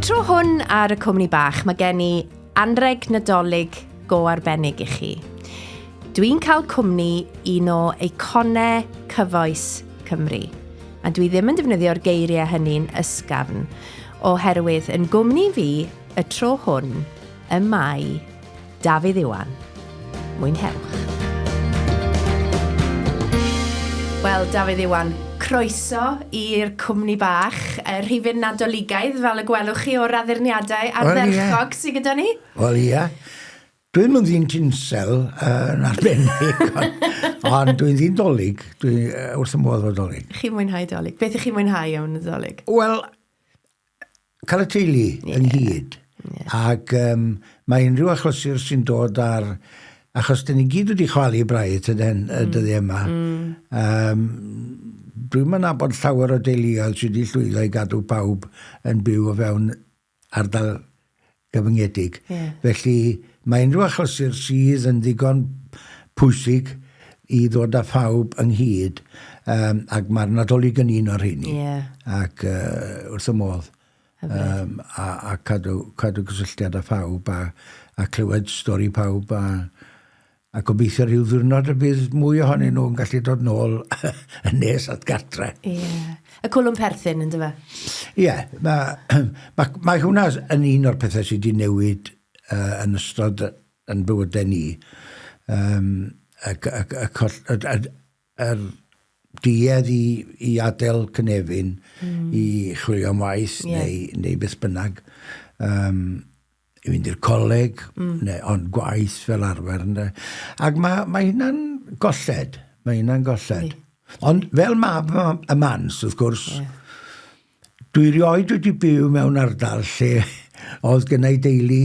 tro hwn ar y cwmni bach, mae gen i anreg Nadolig go arbennig i chi. Dwi'n cael cwmni un o eiconau cyfoes Cymru. A dwi ddim yn defnyddio'r geiriau hynny'n ysgafn, oherwydd yn gwmni fi y tro hwn y mae Dafydd Iwan. Mwynhewch. Wel, Dafydd Iwan, croeso i'r cwmni bach, y rhifyn Nadoligaidd, fel y gwelwch chi o'r addurniadau ardderchog sydd gyda ni. Wel, ia. Dwi'm yn ddyn tinsel yn arbennig, ond, ond dwi'n ddyn dolig. Dwi wrth y modd efo dolig. Chi'n mwynhau dolig. Beth ych chi'n mwynhau am Nadolig? Wel, cael y teulu yeah. ynghyd. Yeah. Ac um, mae unrhyw achlysur sy'n dod ar... Achos dyn ni gyd wedi chwalu braidd tydyn, y dyddiau yma. Um, dwi'n mynd nabod llawer o deuluoedd sydd wedi llwyddo i gadw pawb yn byw o fewn ardal gyfyngedig. Yeah. Felly mae unrhyw achlysur sydd yn ddigon pwysig i ddod â phawb ynghyd, um, ac mae'r Nadolig yn un o'r rheini. Yeah. Ac wrth y modd. A cadw, cadw cysylltiad â phawb a, a clywed stori pawb a, a gobeithio rhyw ddiwrnod y bydd mwy ohonyn nhw yn gallu dod nôl yn nes at gartre. Ie. Yeah. Y cwlwm perthyn, ynddo fe? Ie, yeah, mae ma, ma hwnna yn un o'r pethau sydd wedi newid yn ystod yn bywydau ni. Um, y, y, y, y, y, yr duedd i, i adael cynefin i chwilio am waith yeah. neu, neu beth bynnag. Um, i fynd i'r coleg, neu, ond gwaith fel arfer. Ynde? Ac mae, mae hynna'n golled. Mae hynna'n golled. Ond fel mab y mans, wrth gwrs, yeah. dwi rioed wedi byw mewn ardal lle oedd gen i deulu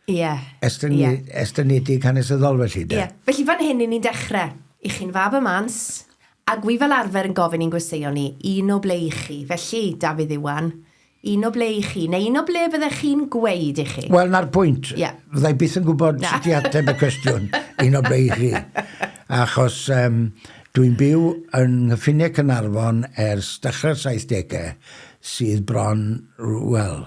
yeah. estyn, yeah. estynedig hanesyddol felly. De. Yeah. Felly fan hyn i ni'n dechrau. I chi'n fab y mans, ac wi fel arfer yn gofyn i'n gwesteion ni, un o ble i chi. Felly, Dafydd Iwan, Un o ble i chi, neu un o ble fyddech chi'n gweud i chi? Wel, 'na'r pwynt. Ie. Fydda i byth yn gwybod sut i ateb y cwestiwn, un o ble i chi. Achos um, dwi'n byw yng nghyffiniau Caernarfon ers dechrau'r 70au, sydd bron, wel,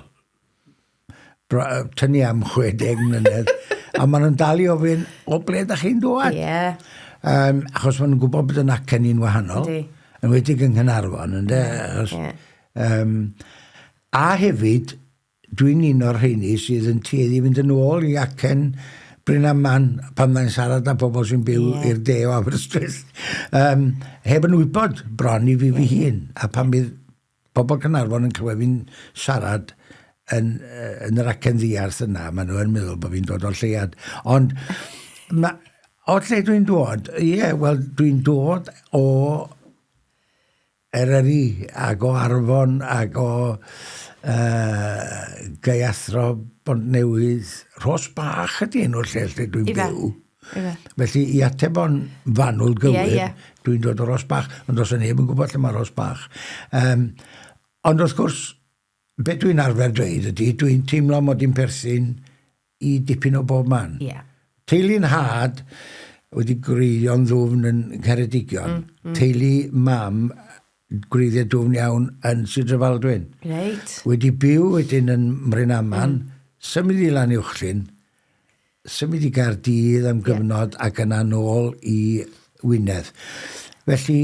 bro, tynnu am 60 mlynedd, a maen nhw'n dal i ofyn, o ble da chi'n dod? Ie. Yeah. Achos maen nhw'n gwybod bod yn acen ni'n wahanol. Yndi. Yn wedig yng Nghaernarfon, ynde? Achos, yeah. Um, a hefyd, dwi'n un o'r rheini sydd yn tueddu i fynd yn ôl i acen Brynaman pan mae'n siarad â pobl sy'n byw yeah. i'r de o Aberystwyth. Um, heb yn wybod bron i fi fi hun. A pan bydd pobl Caernarfon yn clywed fi'n siarad yn, yn yr acen ddiarth yna, maen nhw yn meddwl bod fi'n dod o'r lleuad. Ond ma, o lle dwi'n dod? Ie, yeah, wel, dwi'n dod o Eryri ag o Arfon ag o uh, Gaeathro, Bontnewydd, Rhos Bach ydy enw'r lle lle dwi'n byw. Ife. Felly i ateb o'n fanwl gywir, yeah, yeah. dwi'n dod o Ros Bach, ond os yna neb yn gwybod lle mae Ros Bach. Um, ond wrth gwrs, be dwi'n arfer dweud ydy, dwi'n teimlo mod i'n perthyn i dipyn o bob man. Yeah. Teulu'n nhad wedi gwreiddio'n ddwfn yn Ngheredigion. Teulu mam gwreiddiau dwfn iawn yn Sir Drefaldwyn. Reit. Wedi byw wedyn yn Mrynaman, symud i Lanuwchllyn, symud i Gaerdydd am gyfnod yeah. ac yna nôl i Wynedd. Felly,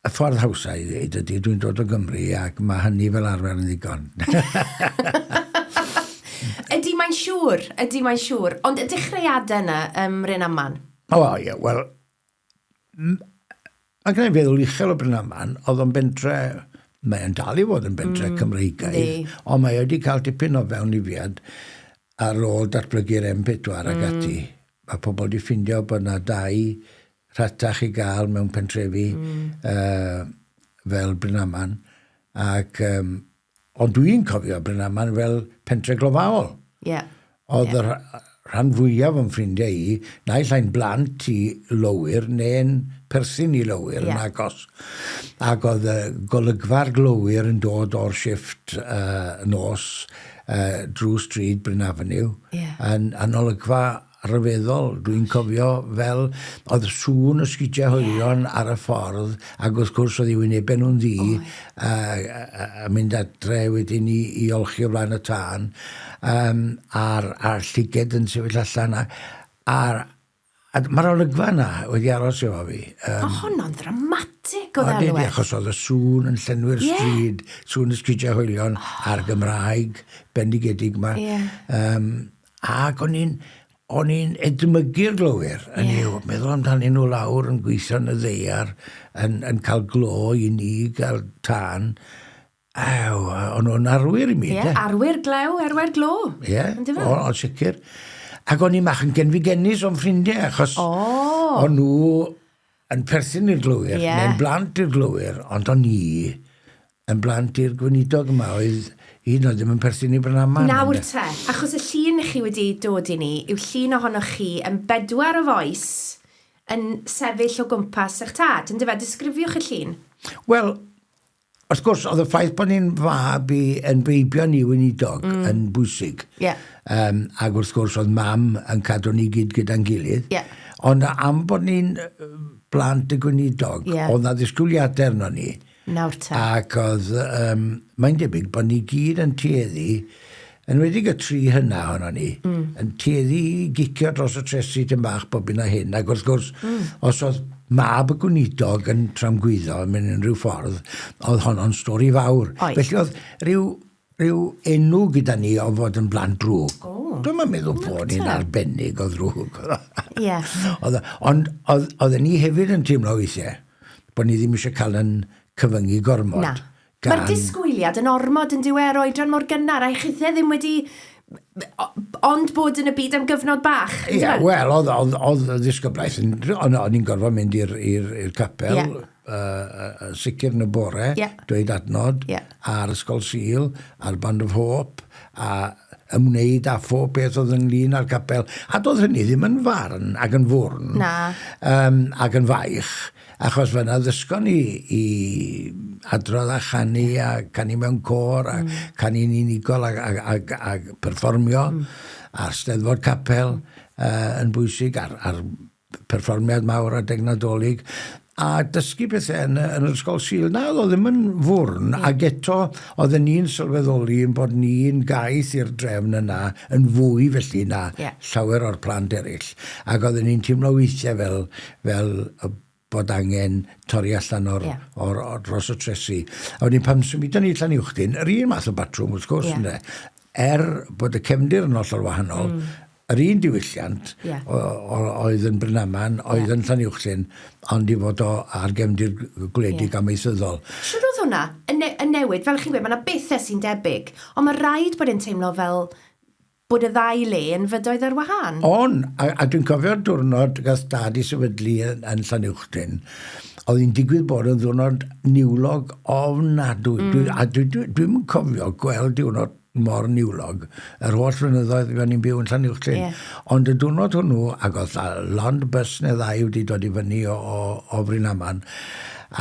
y ffordd hawsa i ddweud ydy dwi'n dod o Gymru ac mae hynny fel arfer yn ddigon. Ydy mae'n siŵr, ydy mae'n siŵr. Ond y dechreuadau yna ym Mryn Aman? O ie, wel, mae gen i feddwl uchel o Bryn Aman, oedd o'n bentre, mae o'n dal i fod yn bentre Cymreigaidd, ond mae wedi cael dipyn o fewnlifiad ar ôl datblygu'r M4 ac ati. Mae pobl wedi ffindio bod yna dai rhatach i gael mewn pentrefi fel Brynaman. Ac, um, ond dwi'n cofio Brynaman fel pentre glofaol. Yeah. Oedd yeah. y rhan fwyaf o'n ffrindiau i, naill ai'n blant i lowyr neu'n perthyn i lowyr yeah. yn agos. Ac oedd y golygfa'r glowyr yn dod o'r shifft nos drwy stryd Bryn Avenue yeah. yn, yn olygfa rhyfeddol. Dwi'n cofio fel oedd sŵn y sgidiau hoelion ar y ffordd, ac wrth gwrs oedd eu wynebau nhw'n ddu, a, a, a mynd adre wedyn i, i olchi o flaen y tân, um, a'r, a'r llyged yn sefyll allan, a, a'r, a mae'r olygfa yna wedi aros efo fi. Um, o, honno'n ddramatig o ddelwedd. Achos oedd y sŵn yn llenwi'r yeah. stryd, sŵn y sgidiau hoelion oh. a'r Gymraeg bendigedig yma. Yeah. Um, Ac o'n i'n o'n i'n edmygu'r glowyr, yn yeah. yw, meddwl amdanyn nhw lawr yn gweithio yn y ddaear, yn, yn cael glo i ni, gael tân. Ew, o'n nhw'n arwyr i mi. Ie, yeah, arwyr glew, arwyr glo. Ie, yeah, o, o sicr. Ac o'n i'n mach yn genfigennus o'n ffrindiau, achos oh. o'n nhw yn perthyn i'r glowyr, yeah. neu'n blant i'r glowyr, ond o'n i yn blant i'r gweinidog yma oedd hyd yn oed ddim yn perthyn i Brynaman. Nawr te, achos y llun chi wedi dod i ni yw llun ohonoch chi yn bedwar o fois yn sefyll o gwmpas eich tad, yndyfe? Disgrifiwch y llun. Wel, wrth gwrs, oedd y ffaith bod ni'n fab i, yn feibion i weinidog mm. yn bwysig. Yeah. Um, ac wrth gwrs, oedd mam yn cadw ni gyd gyda'n gilydd. Yeah. Ond am bod ni'n blant y gweinidog, yeah. oedd na ddisgwyliadau arno ni. Nawr te. Ac oedd, um, mae'n debyg bod ni gyd yn tueddu, yn wedi y tri hynna ohono ni, mm. yn tueddu i gicio dros y tresi tyn bach bob un a hyn. Ac wrth gwrs, mm. os oedd mab y gweinidog yn tramgwyddo mewn unrhyw ffordd, oedd honno'n stori fawr. Oedd. Felly oedd rhyw, rhyw enw gyda ni o fod yn blant drwg. Oh. Dwi'm yn meddwl bod ni'n arbennig o ddrwg. Ie. Oedd, ond oedd, oedden ni hefyd yn teimlo weithiau bod ni ddim eisiau cael yn cyfyngu gormod. Na. Gan... Mae'r disgwyliad yn ormod yn diwer oedran mor gynnar, a chithe ddim wedi ond bod yn y byd am gyfnod bach. Ie, yeah, wel, oedd, oedd, oedd y ddisgyblaeth, yn, o'n, o'n i'n gorfod mynd i'r capel, yeah. uh, sicr yn y bore, yeah. dweud adnod, yeah. a'r Ysgol Sul, a'r Band of Hope, a ymwneud â phob beth oedd ynglyn â'r capel. A doedd hynny ddim yn farn ac yn fwrn. Na. Um, ac yn faich, achos fyna ddysgon ni i adrodd a chanu a canu mewn côr a mm. canu'n unigol a, a, a, a, a perfformio mm. a'r Steddfod Capel uh, yn bwysig a'r, a'r perfformiad mawr adeg Nadolig a dysgu pethau yn, yn yr ysgol Sul. Na, oedd o ddim yn fwrn, mm. ac eto oedden ni'n sylweddoli yn bod ni'n gaeth i'r drefn yna yn fwy felly na yeah. llawer o'r plant eraill. Ac oedden ni'n teimlo weithiau fel, fel bod angen torri allan o'r, yeah. or, or, dros y tresi. A wedyn pan symudon ni Llanuwchllyn, yr un math o batrwm wrth gwrs, yeah. er bod y cefndir yn hollol wahanol, mm. yr un diwylliant yeah. oedd yn Brynaman, oedd yeah. yn Llanuwchllyn, ond i fod o ar gefndir gwledig Ie. yeah. amaethyddol. Siwr oedd hwnna yn, ne yn newid, fel chi'n gweud, mae yna bethau sy'n debyg, ond mae rhaid bod e'n teimlo fel bod y ddau le yn fydoedd ar wahân. On, a, a dwi'n cofio'r diwrnod gath dad i sefydlu yn, yn Llanuwchllyn, oedd hi'n digwydd bod yn ddiwrnod niwlog ofnadwy. Mm. Dwi, a dwi'n dwi, dwi dwi'n cofio gweld diwrnod mor niwlog yr holl flynyddoedd fuon ni'n byw yn Llanuwchllyn. Ie. Ond y diwrnod hwnnw, ac oedd lond bus neu ddau wedi dod i fyny o, o, o Brynaman,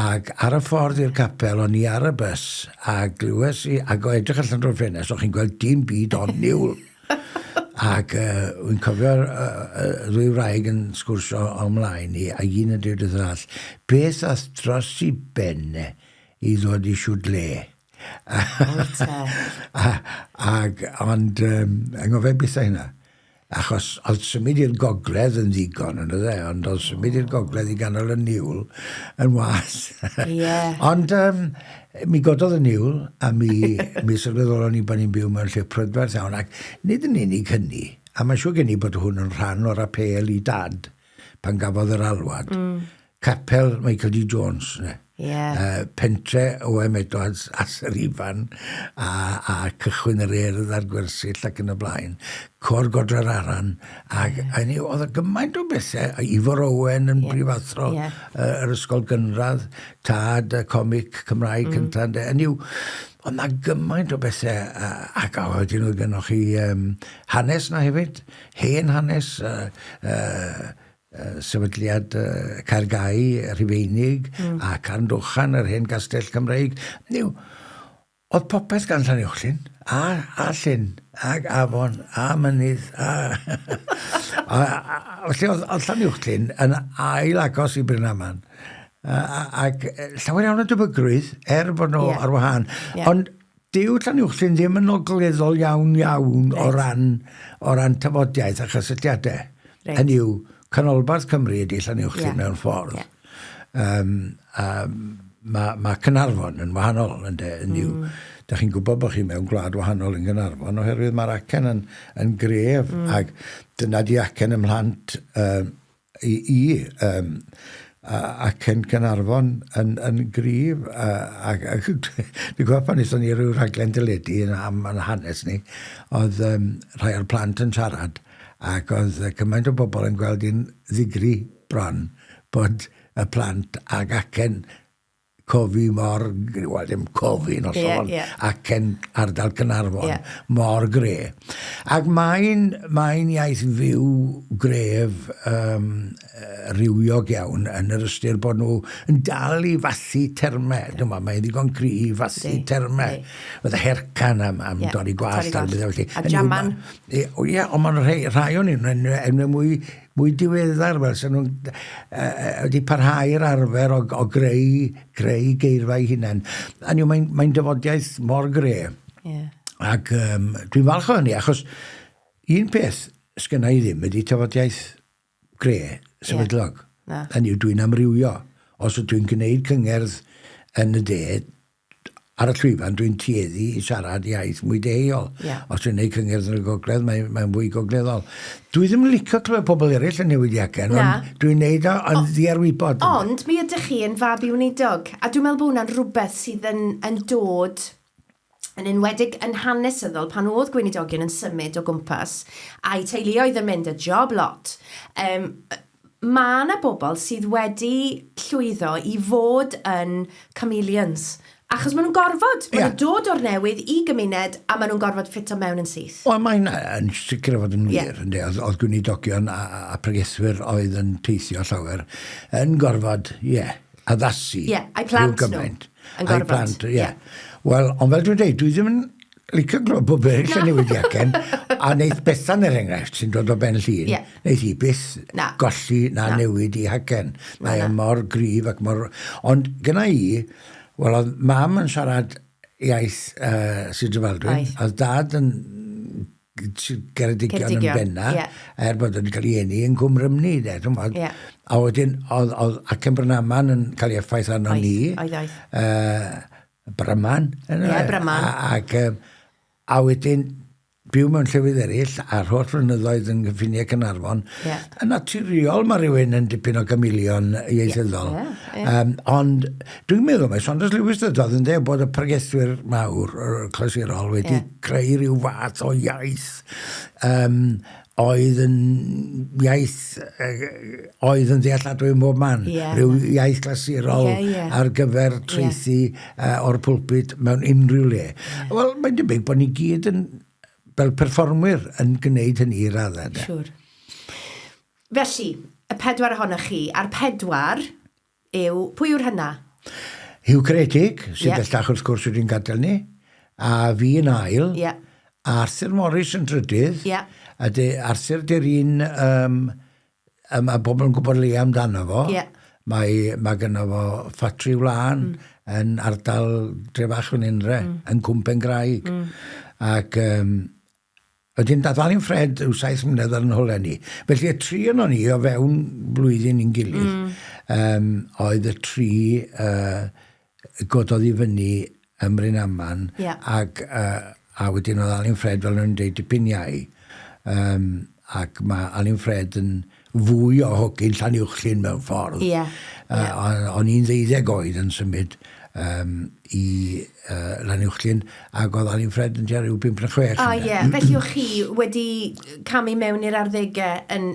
ac ar y ffordd i'r capel, o'n i ar y bus, a glywes i, ac o edrych allan drwy'r ffenest, o'ch chi'n gweld dim byd ond niwl. Ac uh, wy'n cofio'r uh, uh, ddwy wraig yn sgwrsio o mlaen i, a un yn dweud wrth yr arall, beth ath dros i ben e i ddod i siwd le? Wyt te. A, ag, ond, um, anghofio byth â hynna. Achos oedd symud i'r gogledd yn ddigon, yn e, ond oedd symud i'r gogledd i ganol y niwl yn wath. Ie. Ond um, mi gododd y niwl, a mi, mi sylweddolon ni bod ni'n byw mewn lle prydferth iawn, ac nid yn unig hynny, a mae'n siŵr gen i bod hwn yn rhan o'r apêl i dad pan gafodd yr alwad. Mm. Capel Michael D. Jones, ne? Ie. Pentre O.M. Edwards a Syr Ifan a, a cychwyn yr urdd a'r gwersyll ac yn y blaen. Côr Godre'r Aran ac yeah. Hynny, oedd y gymaint o bethau. A Ifor Owen yn yeah. brifathro Ie. yr ysgol gynradd, tad y comic Cymraeg mm. cyntaf. ynde. Hynny yw, oedd na gymaint o bethau ac a wedyn oedd gennych chi um, hanes na hefyd, hen hanes, uh, uh, sefydliad uh, Caergau, Rhufeinig mm. a Carndochan, yr hen gastell Cymreig. Niw, Oedd popeth gan Llanuwchllyn, a, a llyn, ag afon, a mynydd, a... a, a, felly oedd, oedd Llanuwchllyn yn ail agos i Brynaman. Ac llawer iawn o debygrwydd, er bod nhw yeah. ar wahân. Yeah. Ond dyw Llanuwchllyn ddim yn ogleddol iawn iawn right. o ran, o ran tafodiaeth a chysylltiadau. Right. Hynny yw, canolbarth Cymru ydy Llanuwchllyn yeah. mewn ffordd. Yeah. Um, um, mae ma Cynarfon yn wahanol, ynde, yn yw. Da chi'n gwybod bod chi mewn gwlad wahanol yn Gynarfon, oherwydd mae'r acen yn, yn gref, ac dyna di acen ym mhlant um, i, i um, acen Cynarfon yn, yn gryf. Ac, ac dwi'n gwybod pan wnaethon ni ryw rhaglen deledu am, am hanes ni, oedd um, rhai o'r plant yn siarad, ac oedd cymaint o bobl yn gweld hi'n ddigri bron bod y plant ag acen cofi mor, wel ddim cofi yn hollol, yeah, ond yeah. acen ardal Cynarfon yeah. mor gre. Ac mae'n mae iaith fyw gref um, rywiog iawn yn yr ystyr bod nhw yn dal i fathu termau. Yeah. Dwi'n mae'n ddigon cry i fathu termau. Fydde hercan am, am yeah. dorri gwallt. A, felly. A jaman. Ie, ond mae'n rhai, rhai o'n nhw'n enwau mwy mwy diweddar, fel sy'n nhw'n uh, wedi parhau'r arfer o, o greu, greu geirfa eu hunain. A niw, mae'n mae dyfodiaeth mor gre. Yeah. Ac um, dwi'n falch o hynny, achos un peth sgynna i ddim ydy tafodiaeth gre, sefydlog. Yeah. Hynny yw, dwi'n amrywio. Os ydw i'n gwneud cyngerdd yn y de, ar y llwyfan dwi'n tueddu i siarad iaith mwy deheuol. Yeah. Os dwi'n gwneud cyngerdd yn y gogledd, mae'n mae fwy gogleddol. Dwi ddim yn licio clywed pobl eraill yn newid i acen, ond dwi'n gwneud o yn ddiarwybod. Ond mi ydych chi yn fab i weinidog, a dwi'n meddwl bod hwnna'n rhywbeth sydd yn, yn dod yn enwedig yn hanesyddol pan oedd gweinidogion yn symud o gwmpas a'u teuluoedd yn mynd y job lot. Um, Mae 'na bobl sydd wedi llwyddo i fod yn chameleons, achos maen nhw'n gorfod. Maen nhw'n dod o'r newydd i gymuned a maen nhw'n gorfod ffito mewn yn syth. Wel, mae'n yn sicr o fod yn wir, ynde. Oedd, oedd gweinidogion a, a pregethwyr oedd yn teithio llawer yn gorfod, ie, yeah, addasu. Ie, yeah, a'i plant nhw yn gorfod. A'i plant, ie. Yeah. Wel, ond fel dwi'n dweud, dwi ddim yn licio glywed bod eraill yn newid i acen, a wneith Bethan er enghraifft, sy'n dod o Ben Llŷn, yeah. wneith hi byth na. golli na, na. newid i hacen. Mae o mor gryf ac mor... Ond gyna i, wel, oedd mam yn siarad iaith uh, Sir Drefaldwyn, oedd dad yn Ceredigion, yn benna, yeah. er bod wedi cael ei eni yn Cwm Rymni, de, ti'n gwbod. Yeah. A wedyn, oedd, oedd Acen Brynaman yn cael ei effaith arno ni. Oedd, oedd. Bryman. Ie, yeah, Bryman. Ac, a wedyn, byw mewn llefydd eraill, a'r holl flynyddoedd yn gyffiniau Caernarfon, yeah. yn naturiol mae rhywun yn dipyn o gamilion ieithyddol. Yeah, yeah, yeah. Um, ond dwi'n meddwl mae Saunders Lewis ddydodd yn dweud bod y pregethwyr mawr, clasurol, wedi yeah. creu rhyw fath o iaith um, oedd yn iaith oedd yn ddealladwy ym mhob man. Yeah. Rhyw iaith glasurol yeah, yeah. ar gyfer traethu yeah. uh, o'r pulpit mewn unrhyw le. Yeah. Wel, mae'n debyg bod ni gyd yn, fel perfformwyr yn gwneud hynny i raddau. Siwr. Felly, y pedwar ohonoch chi, a'r pedwar yw, pwy yw'r hynna? Huw Ceredig, sydd yeah. bellach wrth gwrs wedi'n gadael ni, a fi yn ail, yeah. a Arthur Morris yn drydydd, yeah. a de, Arthur dy'r un, um, um, mae bobl yn gwybod le amdano fo. Yeah. Mae, mae gynno fo ffatri wlân mm. yn ardal Drefach fan hyn, mm. yn Cwm Pengraig. Ac um, Wedyn dath Alun Ffred rhyw saith mlynedd ar yn holau ni. Felly y tri yno ni o fewn blwyddyn i'n gilydd mm. um, oedd y tri uh, gododd i fyny ym Mryn Aman yeah. ac, uh, a wedyn oedd Alun Ffred fel nhw'n dweud dipyn iau. Um, ac mae Alun Ffred yn fwy o hogyn Llanuwchllyn mewn ffordd. Yeah. Uh, o'n i'n ddeuddeg oed yn symud um, i uh, Llanuwchllyn ac oedd Alun Ffred yn tua rhyw 5 neu 6. O oh, ie, yeah. felly o'ch chi wedi camu mewn i'r arddegau yn,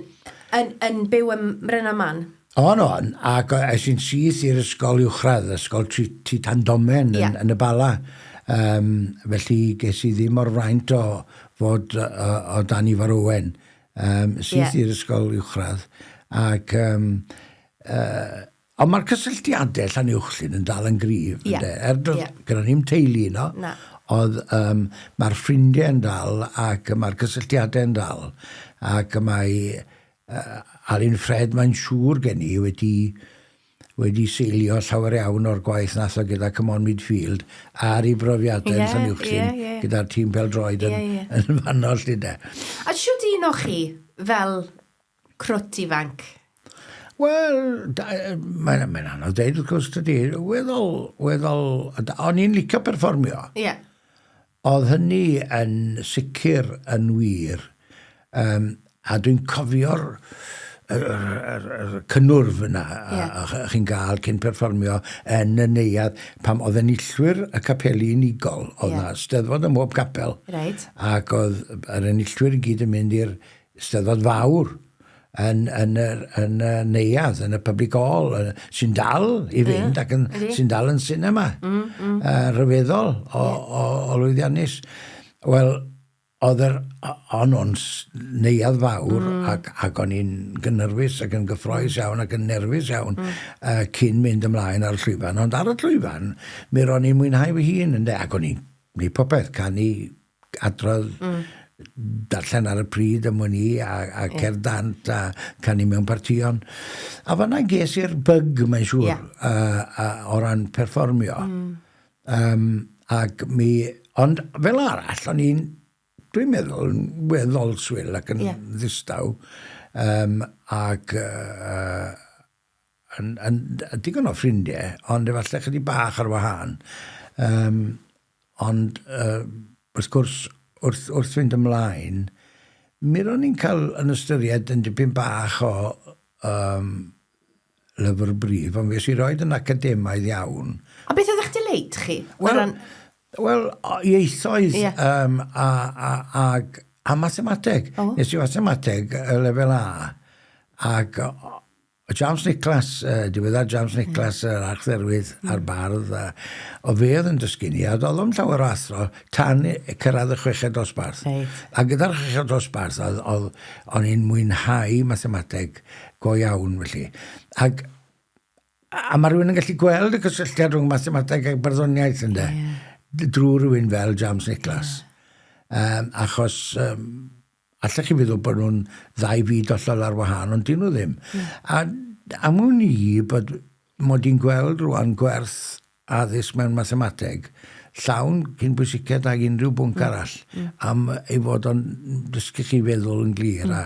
yn, yn byw ym Mrynaman? O'n o'n, ac es i'n syth i'r ysgol uwchradd, ysgol Titandomen yn, yeah. yn y Bala. Um, felly ges i ddim o'r fraint o fod o, o dan Ifor Owen. Um, syth yeah. i'r ysgol uwchradd. Ac um, uh, Ond mae'r cysylltiadau Llanuwchllyn yn dal yn gryf, yeah. ynde? Er doedd yeah. gyda ni'm teulu yno. Na. Oedd, mae'r ffrindiau yn dal ac mae'r cysylltiadau yn dal. Ac mae Alun Ffred, mae'n siŵr gen i, wedi, wedi seilio llawer iawn o'r gwaith nath o gyda Come On Midfield ar ei brofiadau yeah, yn Llanuwchllyn yeah, yeah. gyda'r tîm pêl-droed yn, yeah, yeah. yn fanno, 'lly de. A shwt un o chi fel crwt ifanc? Wel, mae'n mae anodd deud, wrth gwrs, dydy. Weddol, weddol, o'n i'n licio perfformio. Ie. Yeah. Oedd hynny yn sicr yn wir. Um, a dwi'n cofio'r yr, yr, yr, yr cynnwrf yna yeah. a, a chi'n gael cyn perfformio yn y neuadd pam oedd enillwyr y capeli unigol oedd yeah. na steddfod ym mhob capel right. ac oedd yr enillwyr i gyd yn mynd i'r Steddfod fawr yn, yn, yr, yn y neuadd, yn y public hall, sy'n dal i fynd yeah, ac yn, sy'n dal yn cinema. Rhyfeddol o, yeah. o, o lwyddiannus. Wel, oedd yr, o'n o'n neuadd fawr ac, ac o'n i'n gynhyrfus ac yn gyffroes iawn ac yn nerfus iawn cyn mynd ymlaen ar y llwyfan. Ond ar y llwyfan, mi ro'n i'n mwynhau fy hun, ynde, ac o'n i'n gwneud popeth, canu, adrodd, darllen ar y pryd am wn i, a, a yeah. cerdd dant, a canu mewn partïon. A fanna ges i'r bug, mae'n siŵr, yeah. o ran perfformio. Ac mi, ond fel arall, o'n i'n, dwi'n meddwl, yn weddol swil ac yn yeah. ddistaw. Ac yn, yn, digon o ffrindiau, ond efallai chydig bach ar wahân. Um, ond, wrth gwrs, wrth, wrth fynd ymlaen, mi ro'n i'n cael yn ystyried yn dipyn bach o um, lyfr brif, ond fe i roed yn academaidd iawn. A beth oedd eich delight chi? Wel, wel ieithoedd yeah. a, a, a, a mathemateg. Oh. Nes i mathemateg y lefel A. Ac James Nicholas, diweddar James Nicholas, yr archdderwydd a'r bardd, a, o fe oedd yn dysgu ni, a doedd o'm llawer o athro tan cyrraedd y chweched dosbarth. Reit. A gyda'r chweched dosbarth, oedd, oedd, o'n i'n mwynhau mathemateg go iawn, felly. Ac, a mae rhywun yn gallu gweld y cysylltiad rhwng mathemateg ac barddoniaeth, ynde? Yeah. Drwy rhywun fel James Nicholas. Yeah. Achos Allech chi feddwl bod nhw'n ddau fyd hollol ar wahân, ond dyn nhw ddim. A am wn i bod mod i'n gweld rwan gwerth addysg mewn mathemateg llawn cyn bwysiced ag unrhyw bwnc arall am ei fod o'n dysgu chi feddwl yn glir a,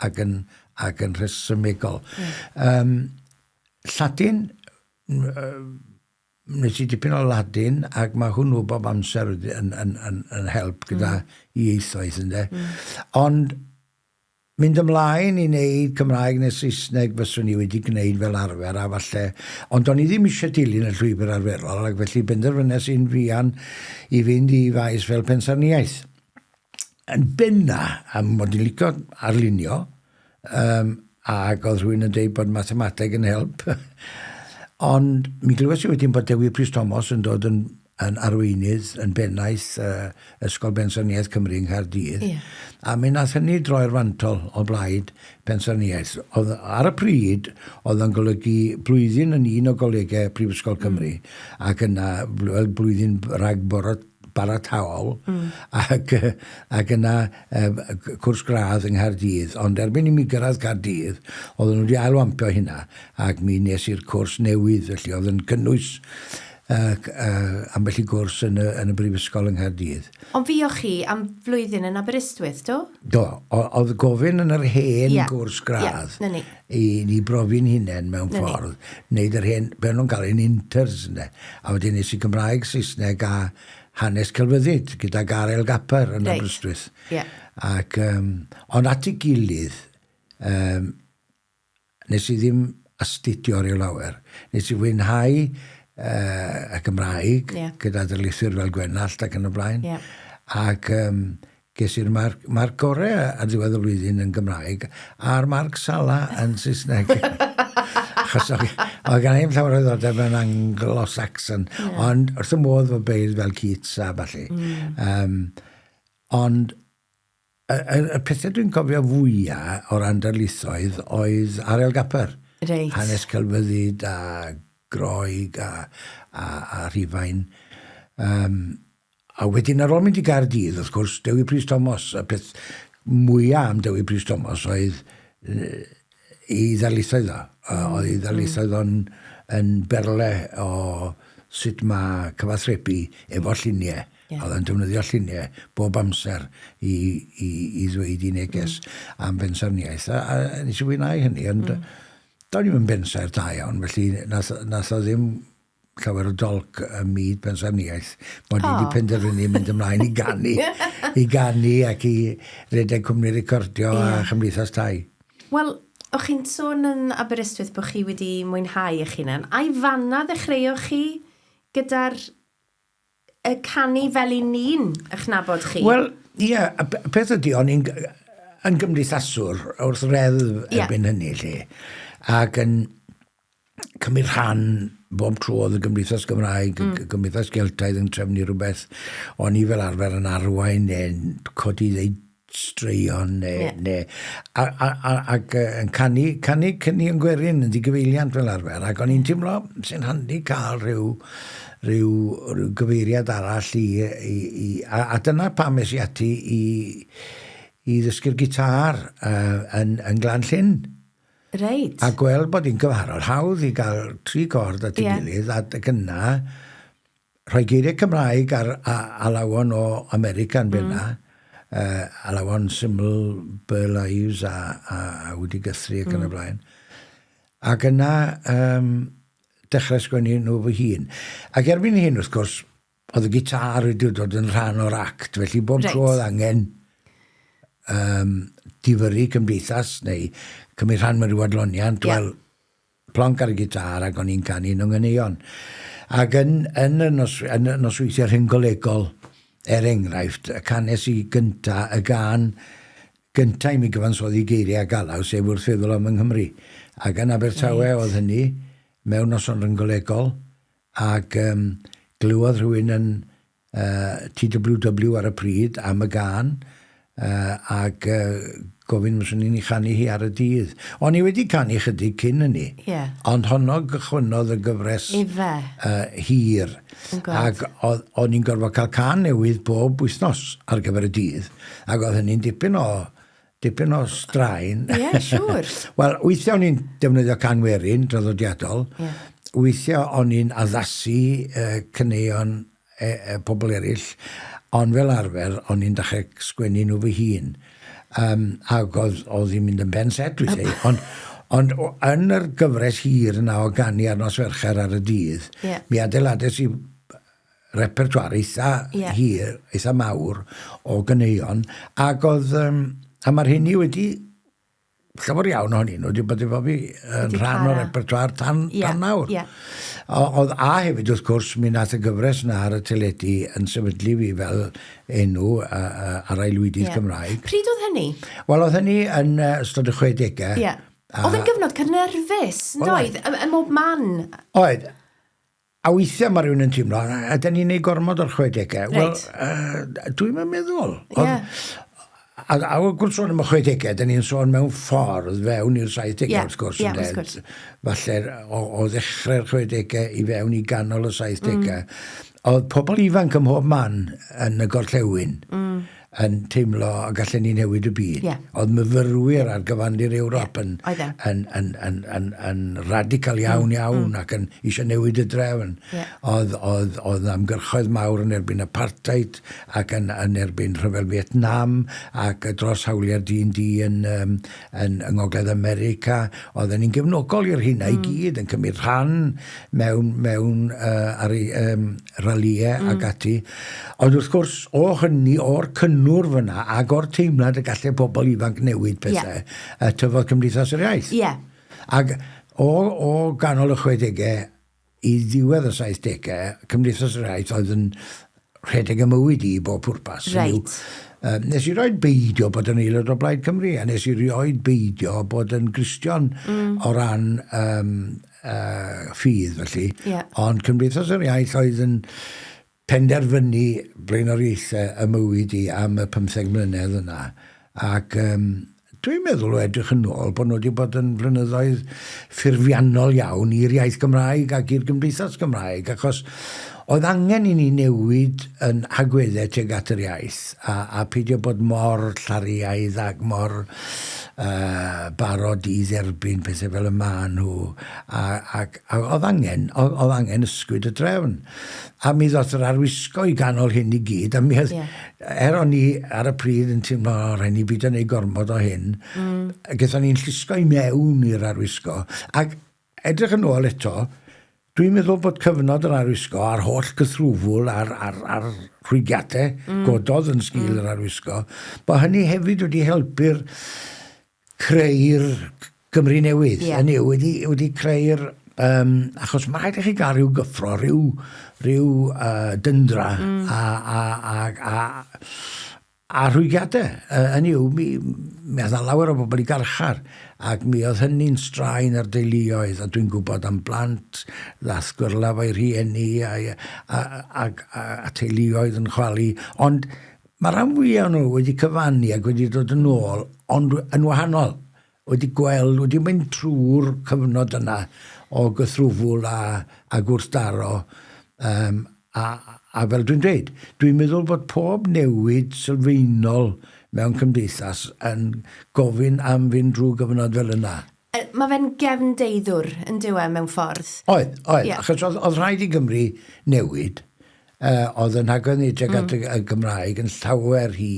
ac yn, ac yn rhesymegol. Lladin, Wnes i dipyn o Ladin ac mae hwnnw bob amser yn, yn, yn, yn help gyda ieithoedd ynde. Ond mynd ymlaen i wneud Cymraeg neu Saesneg fyswn i wedi gwneud fel arfer a falle, ond o'n i ddim eisiau dilyn y llwybr arferol ac felly benderfynes i'n fuan i fynd i faes fel pensaernïaeth. Yn benna, am mod i'n licio arlunio, ac oedd rhywun yn dweud bod mathemateg yn help. Ond mi glywes i wedyn bod Dewi Prys Thomas yn dod yn, yn arweinydd, yn bennaeth Ysgol Bensaernïaeth Cymru yng Nghaerdydd. Yeah. A mi nath hynny droi'r fantol o blaid pensaernïaeth. Oedd, ar y pryd, oedd yn golygu blwyddyn yn un o golegau Prifysgol Cymru, ac yna fel blwyddyn rhagborot barataol ac, ac yna cwrs gradd yng Nghaerdydd. Ond erbyn i mi gyrraedd Caerdydd, oedden nhw wedi ailwampio hynna ac mi nes i'r cwrs newydd, felly oedd yn cynnwys ambell i gwrs yn y, yn y brifysgol yng Nghaerdydd. Ond fuoch chi am flwyddyn yn Aberystwyth, do? Do, oedd gofyn yn yr hen yeah. gwrs gradd yeah, ni. i ni brofi'n hunain mewn Na ni. ffordd, wneud yr hen, be o'n nhw'n gael yn inters, ynde. A wedyn nes i Gymraeg, Saesneg a hanes celfyddyd gyda Garel Gapper yn Reit. Aberystwyth. Ie. Ac, ond at ei gilydd, nes i ddim astudio rhyw lawer. Nes i fwynhau y Gymraeg Ie. gyda darlithwyr fel Gwenallt ac yn y blaen. Ie. Ac ges i'r marc, marc gorau ar ddiwedd y flwyddyn yn Gymraeg a'r marc sala yn Saesneg. Achos oedd gan i'm llawer o ddiddordeb mewn Anglo-Saxon, ond wrth y modd fo beirdd fel Keats a ballu. Ond y pethau dwi'n cofio fwyaf o ran darlithoedd oedd Ariel Gapper. Reit. Hanes celfyddyd a Groeg a, a, a Rhufain. Um, a wedyn ar ôl mynd i Gaerdydd, wrth gwrs, Dewi Prys Thomas, y peth mwyaf am Dewi Prys Thomas oedd i ddarlithoedd o. Oedd ei ddarlithoedd o'n yn berle o sut mae cyfathrebu efo lluniau. Yeah. Oedd o'n defnyddio lluniau bob amser i, i, i ddweud i neges am bensaerniaeth. A, a nes i fwynhau hynny, ond do'n i'm yn bensaer da iawn, felly nath, nath o ddim llawer o dolc ym myd pensaernïaeth, mod i wedi penderfynu mynd ymlaen i ganu, i ganu ac i redeg cwmni recordio yeah. a chymdeithas tai. Wel, o'ch chi'n sôn yn Aberystwyth bod chi wedi mwynhau eich hunan. Ai fanna ddechreuoch chi gyda'r y canu fel i ni'n eich nabod chi? Wel, ie, yeah, y peth ydy, o'n i'n yn gymdeithaswr wrth reddf yeah. erbyn hynny, lle. Ac yn cymryd rhan bob tro oedd y Gymdeithas Gymraeg, y Gymdeithas Geltaidd yn trefnu rhywbeth, o'n i fel arfer yn arwain neu'n codi ddeud straeon neu... Yeah. neu a, a, a, ac yn canu, canu caneuon gwerin yn ddigyfeiliant fel arfer, ac o'n i'n teimlo sy'n handi cael rhyw, rhyw, rhyw gyfeiriad arall i, i, i a, a dyna pam es i ati i, i ddysgu'r gitar uh, yn, yn Glan Llyn. Reit. A gweld bod hi'n gymharol hawdd i gael tri cord at ei yeah. gilydd, ac yna rhoi geiriau Cymraeg ar alawon o America yn benna, mm. alawon syml Burl Ives a, a, a Woody Guthrie ac mm. yn y mm. blaen. Ac yna um, dechrau sgwennu nhw fy hun. Ac erbyn hyn, wrth gwrs, oedd y gitar wedi dod yn rhan o'r act, felly bob right. tro oedd angen um, difyrru cymdeithas neu cymryd rhan mewn rhyw adloniant, yeah. wel, plonc ar y gitar ac o'n i'n canu nhw'n nghaneuon. Ac yn, yn, y, nos, yn y nosweithiau rhynggolegol, er enghraifft, y canes i gynta, y gan gynta i mi gyfansoddi geiriau a galaw, sef Wrth Feddwl am yng Nghymru. Ac yn Abertawe right. oedd hynny, mewn noson rhynggolegol, Ac um, glywodd rhywun yn uh, TWW ar y pryd am y gân, uh, ac uh, gofyn fyswn i'n ei chanu hi ar y dydd. O'n i wedi canu chydig cyn hynny, yeah. ond honno gychwynnodd y gyfres Ife. hir. Ac o'n i'n gorfod cael can newydd bob wythnos ar gyfer y dydd, ac oedd hynny'n dipyn o dipyn o straen. Ie, yeah, siŵr. Wel, weithiau o'n i'n defnyddio can werin draddodiadol. Yeah. Weithiau o'n i'n addasu uh, caneuon e, e, pobl eraill, ond fel arfer, o'n i'n dechrau sgwennu nhw fy hun. Um, ac oedd, oedd hi'n mynd yn ben set, weithiau. Ond, ond yn yr gyfres hir yna o ganu ar nos Fercher ar y dydd, yeah. mi adeilades i repertoire eitha yeah. hir, eitha mawr o ganeuon, ac oedd, um, a mae'r hynny wedi, llawer iawn ohonyn nhw wedi bod efo fi yn rhan o'r repertoire tan, yeah. tan nawr. Yeah. Oedd, a hefyd wrth gwrs, mi nath y gyfres na ar y teledu yn sefydlu fi fel enw ar aelwydydd Ie. Cymraeg. Pryd oedd hynny? Wel, oedd hynny yn ystod y 60au. Ie. Oedd yn gyfnod cynnerfus, yn Wel, doedd? Ym mhob man. Oedd. A weithiau mae rhywun yn teimlo, a dyn ni'n neud gormod o'r 60au. Wel, Reit. dwi'n yn meddwl. Oedd, Ie. A, a wrth gwrs sôn am y 60au, dyn ni'n sôn mewn ffordd fewn i'r 70au, Ie, wrth gwrs. ie, ynde? wrth gwrs. Falle o, o ddechrau'r 60au i fewn i ganol y 70au. Oedd pobl ifanc ym mhob man yn y gorllewin yn teimlo y gallen ni newid y byd. Ie. Oedd myfyrwyr ar gyfandir Ewrop yn, Oedd e. yn, yn, yn, yn, yn radical iawn iawn ac yn eisiau newid y drefn. Ie. Oedd, oedd, oedd ymgyrchoedd mawr yn erbyn apartheid ac yn, yn erbyn rhyfel Vietnam ac dros hawliau'r dyn du yn, um, yn, yng Ngogledd America. Oedden ni'n gefnogol i'r hynna i gyd yn cymryd rhan mewn, mewn uh, ar ei, um, ralïau ac ati. Ond wrth gwrs, o hynny, o'r cynnwrf yna ac o'r teimlad y gallai pobl ifanc newid pethau, yeah. tyfodd Cymdeithas yr Iaith. Ie. Ac o, o ganol y 60au i ddiwedd y 70au, Cymdeithas yr Iaith oedd yn rhedeg y mywyd i bob pwrpas. Hynny yw, Reit. Nes i roed beidio bod yn aelod o Blaid Cymru, a nes i rioed beidio bod yn Gristion o ran um, ffydd, felly. Ie. Ond Cymdeithas yr Iaith oedd yn penderfynu blaenoriaethau y mywyd i am y 15 mlynedd yna. Ac um, Dwi'n meddwl o edrych yn ôl bod nhw wedi bod yn flynyddoedd ffurfiannol iawn i'r iaith Gymraeg ac i'r gymdeithas Gymraeg, achos oedd angen i ni newid yn hagweddau tuag at yr iaith a, a peidio bod mor llariaidd ac mor uh, barod i dderbyn pethau fel y maen nhw. A, ac, a oedd angen, oedd, oedd angen ysgwyd y drefn. A mi ddoth yr arwisgo i ganol hyn i gyd, a mi oedd, yeah. Er o'n i ar y pryd yn teimlo, o, rhaid ni beidio neud gormod o hyn, mm. gaethon ni'n llusgo i mewn i'r arwisgo. Ac edrych yn ôl eto, dwi'n meddwl bod cyfnod yr arwisgo a'r holl gythrwfwl a'r, ar, ar rhwygiadau mm. gododd yn sgil mm. yr arwisgo, bod hynny hefyd wedi helpu'r creu'r Gymru newydd. Yeah. Hynny yw, wedi, wedi creu'r... Um, achos mae rhaid i chi gael rhyw gyffro, rhyw, rhyw uh, dyndra mm. a, a, a, a, a rhwygiadau. Uh, hynny yw, mi, mi oedd lawer o bobl i garchar, ac mi oedd hynny'n straen ar deuluoedd, a dwi'n gwybod am blant ddath gwyrlaf o'i rhieni a, a, a, a, a, a teuluoedd yn chwalu. Ond Mae rhan fwyaf nhw wedi cyfannu ac wedi dod yn ôl, ond yn wahanol. Wedi gweld, wedi mynd trwy'r cyfnod yna o gythrwfwl a, a gwrthdaro. Um, a, a fel dwi'n dweud, dwi'n meddwl bod pob newid sylfaenol mewn cymdeithas yn gofyn am fynd drwy gyfnod fel yna. Mae fe'n gefndeiddwr, yn dyw e, mewn ffordd? Oedd, oedd. Yeah. Achos oedd, oedd rhaid i Gymru newid. Uh, oedd yn rhaglen ni tuag at mm. y, y Gymraeg yn llawer hi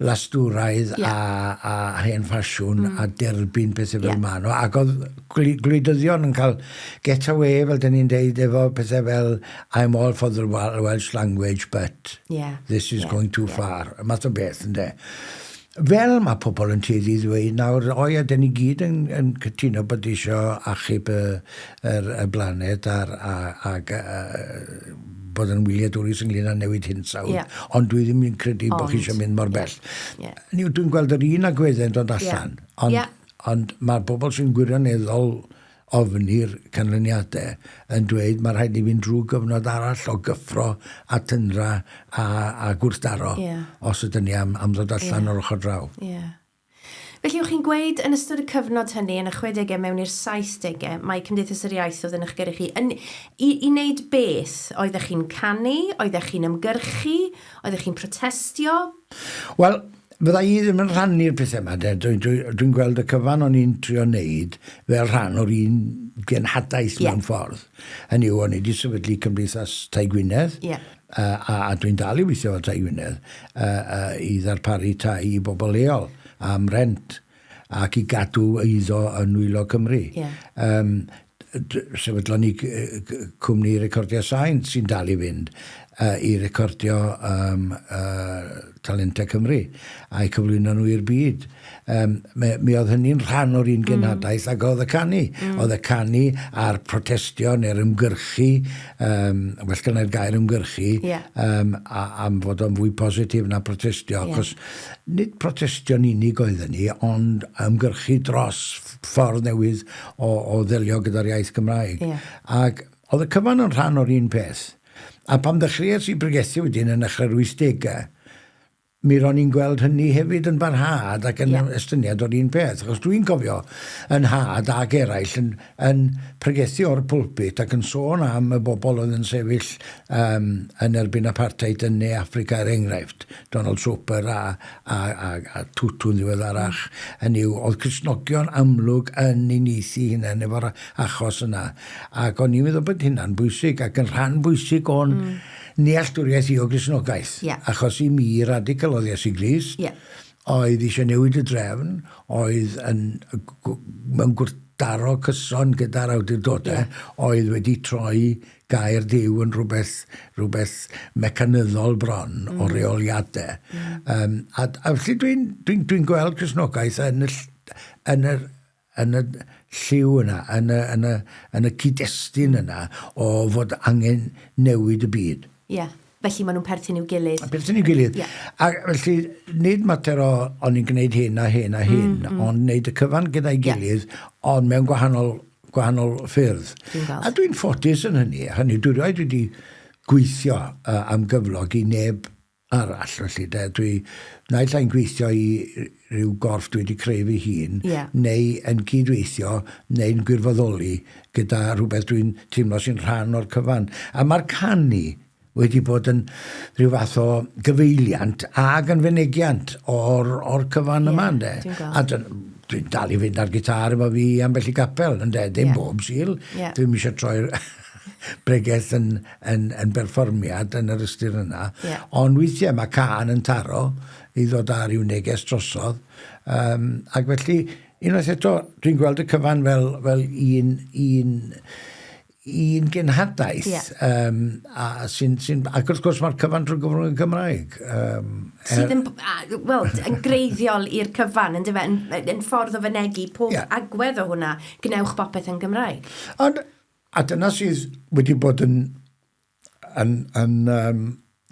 lastwraidd yeah. a, a hen ffasiwn mm. a derbyn pethau fel yeah. maen nhw. Ac oedd gwleidyddion yn cael get away, fel dyn ni'n deud, efo pethau fel I'm all for the Welsh language, but yeah. this is yeah. going too yeah. far. Math o beth, ynddo. Fel mae pobl yn tueddu i ddweud nawr, o ia, dyn ni gyd yn, yn cytuno bod eisiau achub y, yr, y blaned a'r, a, ag uh, bod yn wyliadwrus ynglyn â newid hinsawdd, yeah. ond dwi ddim yn credu bod chi eisiau mynd mor bell. Yeah. Yeah. Dwi'n gweld yr un agweddau'n dod allan, yeah. ond, yeah. ond mae'r bobl sy'n gwirioneddol ofni'r canlyniadau yn dweud mae rhaid ni fynd drwy gyfnod arall o gyffro a tyndra a, a gwrthdaro yeah. os ydyn ni am, am ddod allan yeah. o'r ochr draw. Yeah. Felly, o'ch chi'n gweud yn ystod y cyfnod hynny, yn y 60au mewn i'r 70au, mae Cymdeithas yr Iaith oedd yn eich gyrru chi. Yn, i, I wneud beth? Oeddech chi'n canu? Oeddech chi'n ymgyrchu? Oeddech chi'n protestio? Wel, Fydda i ddim yn rhannu'r pethau yma, de. Dwi'n dwi, dwi gweld y cyfan o'n i'n trio wneud fel rhan o'r un genhadaeth yeah. mewn ffordd. Hynny yw, o'n i wedi sefydlu Cymdeithas Tai Gwynedd, yeah. uh, a, a dwi'n dal i weithio efo Tai Gwynedd, uh, uh, i ddarparu tai i bobl leol am rent ac i gadw eiddo yn nwylo Cymru. Yeah. Um, sefydlon ni cwmni recordio sain sy'n dal i fynd uh, i recordio um, uh, Talentau Cymru a'i cyflwyno nhw i'r byd. Um, mi, mi oedd hynny'n rhan o'r un genhadaeth mm. ac oedd y canu. Mm. Oedd y canu a'r protestio neu'r ymgyrchu, um, well gynnau'r gair ymgyrchu, yeah. um, a, am fod o'n fwy positif na protestio, yeah. achos nid protestio'n unig oedden ni, ond ymgyrchu dros ffordd newydd o, o ddelio gyda'r iaith Gymraeg. Yeah. Ac oedd y cyfan yn rhan o'r un peth. A pan ddechreuais i bregethu wedyn yn nechrau'r 80au, mi ro'n i'n gweld hynny hefyd yn barhad ac yn yeah. estyniad o'r un peth. Achos dwi'n cofio yn nhad ac eraill yn, yn pregethu o'r pulpit ac yn sôn am y bobl oedd yn sefyll um, yn erbyn apartheid yn Ne Affrica er enghraifft, Donald Soper a, a, a, a Tutu'n ddiweddarach. Hynny yw, oedd Cristnogion amlwg yn uniaethu hunain efo'r achos yna. Ac o'n i'n meddwl bod hynna'n bwysig ac yn rhan bwysig o'n mm. nealltwriaeth i o Gristnogaeth. Yeah. Achos i mi, radical oedd Iesu Grist, yeah. oedd eisiau newid y drefn, oedd yn, mewn gwrthdaro cyson gyda'r awdurdodau, yeah. oedd wedi troi gair Duw yn rhywbeth, rhywbeth mecanyddol bron mm. o reoliadau. Mm. Um, a, a felly dwi'n dwi, dwi gweld Cristnogaeth yn y, yn y, yn y lliw yna, yn y, yn y, yn y cyd-destun yna o fod angen newid y byd. Ie. Yeah. Felly maen nhw'n perthyn i'w gilydd. Perthyn i'w gilydd. Yeah. A felly, nid mater o o'n i'n gwneud hyn a hyn a hyn, mm, mm. ond wneud y cyfan gyda'i gilydd, yeah. ond mewn gwahanol gwahanol ffyrdd. Dwi'n A dwi'n ffodus yn hynny. Hynny, dwi rioed wedi gweithio uh, am gyflog i neb arall, felly de. Dwi naill ai'n gweithio i ryw gorff dwi wedi creu fy hun, yeah. neu yn cydweithio, neu'n gwirfoddoli gyda rhywbeth dwi'n teimlo sy'n rhan o'r cyfan. A mae'r canu wedi bod yn rhyw fath o gyfeiliant ag yn fynegiant o'r, or cyfan yeah, yma, ynde? A dwi'n dal i fynd ar gitar efo fi ambell i gapel, ynde? Dim yeah. bob Sul. Yeah. Dwi'm eisiau troi'r bregeth yn, yn, yn berfformiad yn yr ystyr yna. Yeah. Ond weithiau mae cân yn taro i ddod â rhyw neges drosodd. Ac felly, unwaith eto, dwi'n gweld y cyfan fel, fel un, un, un genhadaeth. Yeah. A sy'n, sy ac wrth gwrs mae'r cyfan drwy gyfrwng y Gymraeg. Sydd yn, wel, yn greiddiol i'r cyfan, yn dyfe, yn, yn ffordd o fynegi pob yeah. agwedd o hwnna, gwnewch bopeth yn Gymraeg. Ond, a dyna sydd wedi bod yn, yn, yn um,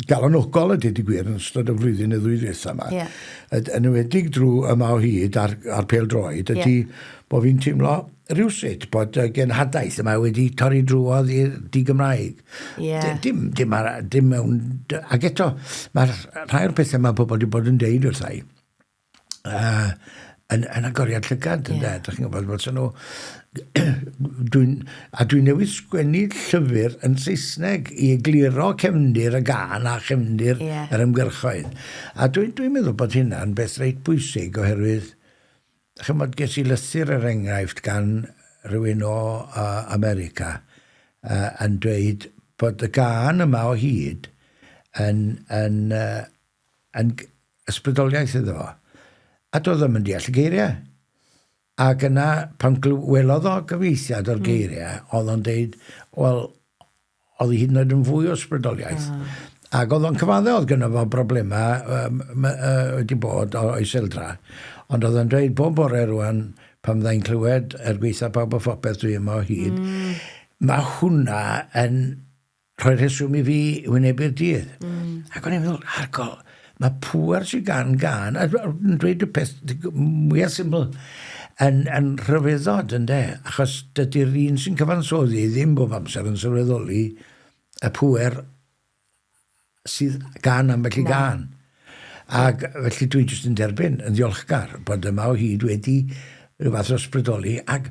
galonogol a dweud y gwir yn ystod y flwyddyn neu ddwy ddiwetha yma. Yeah. Yn enwedig drwy yma o hyd ar, ar pêl-droed, ydy yeah. bod fi'n teimlo rhywsut bod y genhadaeth yma wedi torri drwodd i'r di-Gymraeg. Yeah. Dim, dim, ar, dim mewn... Ac eto, mae'r rhai o'r pethau mae pobl wedi bod yn deud wrtha i, yn, yn agoriad llygad, ynde? Yeah. Dych chi'n gwybod, fel nhw... Dwi'n, a dwi'n newydd sgwennu llyfr yn Saesneg i egluro cefndir y gân a chefndir yeah. yr ymgyrchoedd. A dwi'n dwi meddwl bod hynna'n beth reit bwysig oherwydd, chymod, ges i lythyr er enghraifft gan rhywun o America yn dweud bod y gân yma o hyd yn, yn, yn ysbrydoliaeth iddo fo. A doedd o'm yn deall y geiriau. Ac yna, pan welodd o gyfieithiad o'r geiriau, oedd o'n deud, wel, oedd hi hyd yn oed yn fwy o ysbrydoliaeth. Ac oedd o'n cyfadde, oedd gynno fo broblemau um, wedi bod o iseldra. Ond oedd o'n dweud, bob bore rwan, pan fydda i'n clywed er gweitha pawb a phopeth dwi yma o hyd, mae hwnna yn rhoi rheswm i fi wynebu'r dydd. Ac o'n i'n meddwl, argol, mae pŵer sydd gan gân, a yn dweud y peth mwyaf syml, yn, yn rhyfeddod, ynde? Achos dydy'r un sy'n cyfansoddi ddim bob amser yn sylweddoli y pŵer sydd gan ambell i gân. Ac felly dwi jyst yn derbyn, yn ddiolchgar, bod yma o hyd wedi rhyw fath o ysbrydoli. Ac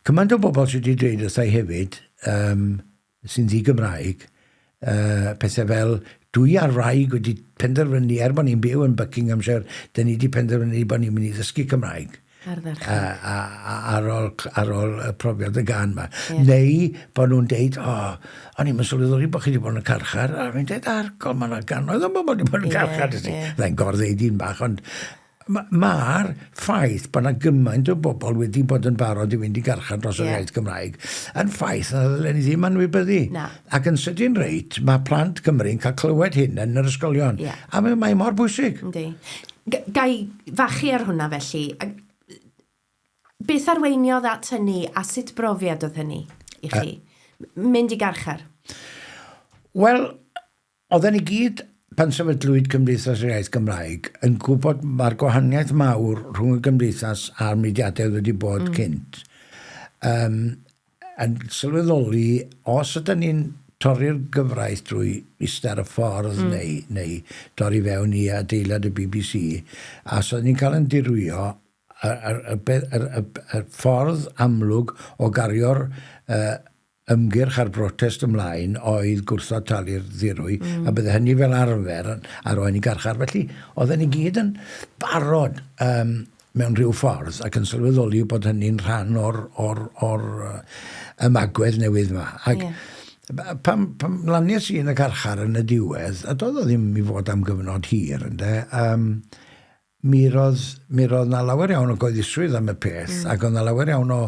cymaint o bobl sydd wedi dweud wrtha i hefyd, sy'n ddi-Gymraeg, pethau fel, dwi a'r wraig wedi penderfynu, er bod ni'n byw yn Buckinghamshire, dyn ni wedi penderfynu bod ni'n mynd i ddysgu Cymraeg. Ardderchog. Ar ôl, ar ôl y profiad y gân 'ma. Yeah. Neu bod nhw'n deud, o, o'n i'n sylweddoli bod chi wedi bod yn y carchar, a fi'n deud, argol, mae yna gannoedd o bobl wedi bod yn y carchar. Yeah, yeah. Fyddai'n gor-ddeud un bach, ond mae'r ffaith bod yna gymaint o bobl wedi bod yn barod i fynd i garchar dros yr iaith Gymraeg yn ffaith na ddylen ni ddim anwybyddu. Na. Ac yn sydyn reit, mae plant Cymru'n cael clywed hyn yn yr ysgolion. Yeah. A mae, mae mor bwysig. Yndi. Ga i fachu ar hwnna felly. Beth arweiniodd at hynny a sut brofiad oedd hynny i chi? Mynd i garchar? Wel, oedden ni gyd, pan sefydlwyd Cymdeithas yr Iaith Gymraeg, yn gwybod mae'r gwahaniaeth mawr rhwng y gymdeithas a'r mudiadau oedd wedi bod cynt. Yn sylweddoli, os ydyn ni'n torri'r gyfraith drwy ista ar y ffordd neu, neu dorri fewn i adeilad y BBC, a os oedden ni'n cael yn dirwyo, y, y, y, y, y, y ffordd amlwg o gario'r ymgyrch a'r brotest ymlaen oedd gwrthod talu'r ddirwy, a bydde hynny fel arfer yn arwain i garchar. Felly, oedden ni gyd yn barod mewn rhyw ffordd ac yn sylweddoli bod hynny'n rhan o'r, or, or ymagwedd newydd yma. Ac Yeah. pam, pam lanies i yn y carchar yn y diwedd, a doedd o ddim i fod am gyfnod hir, ynde, mi roedd 'na lawer iawn o gyhoeddusrwydd am y peth, ac oedd 'na lawer iawn o,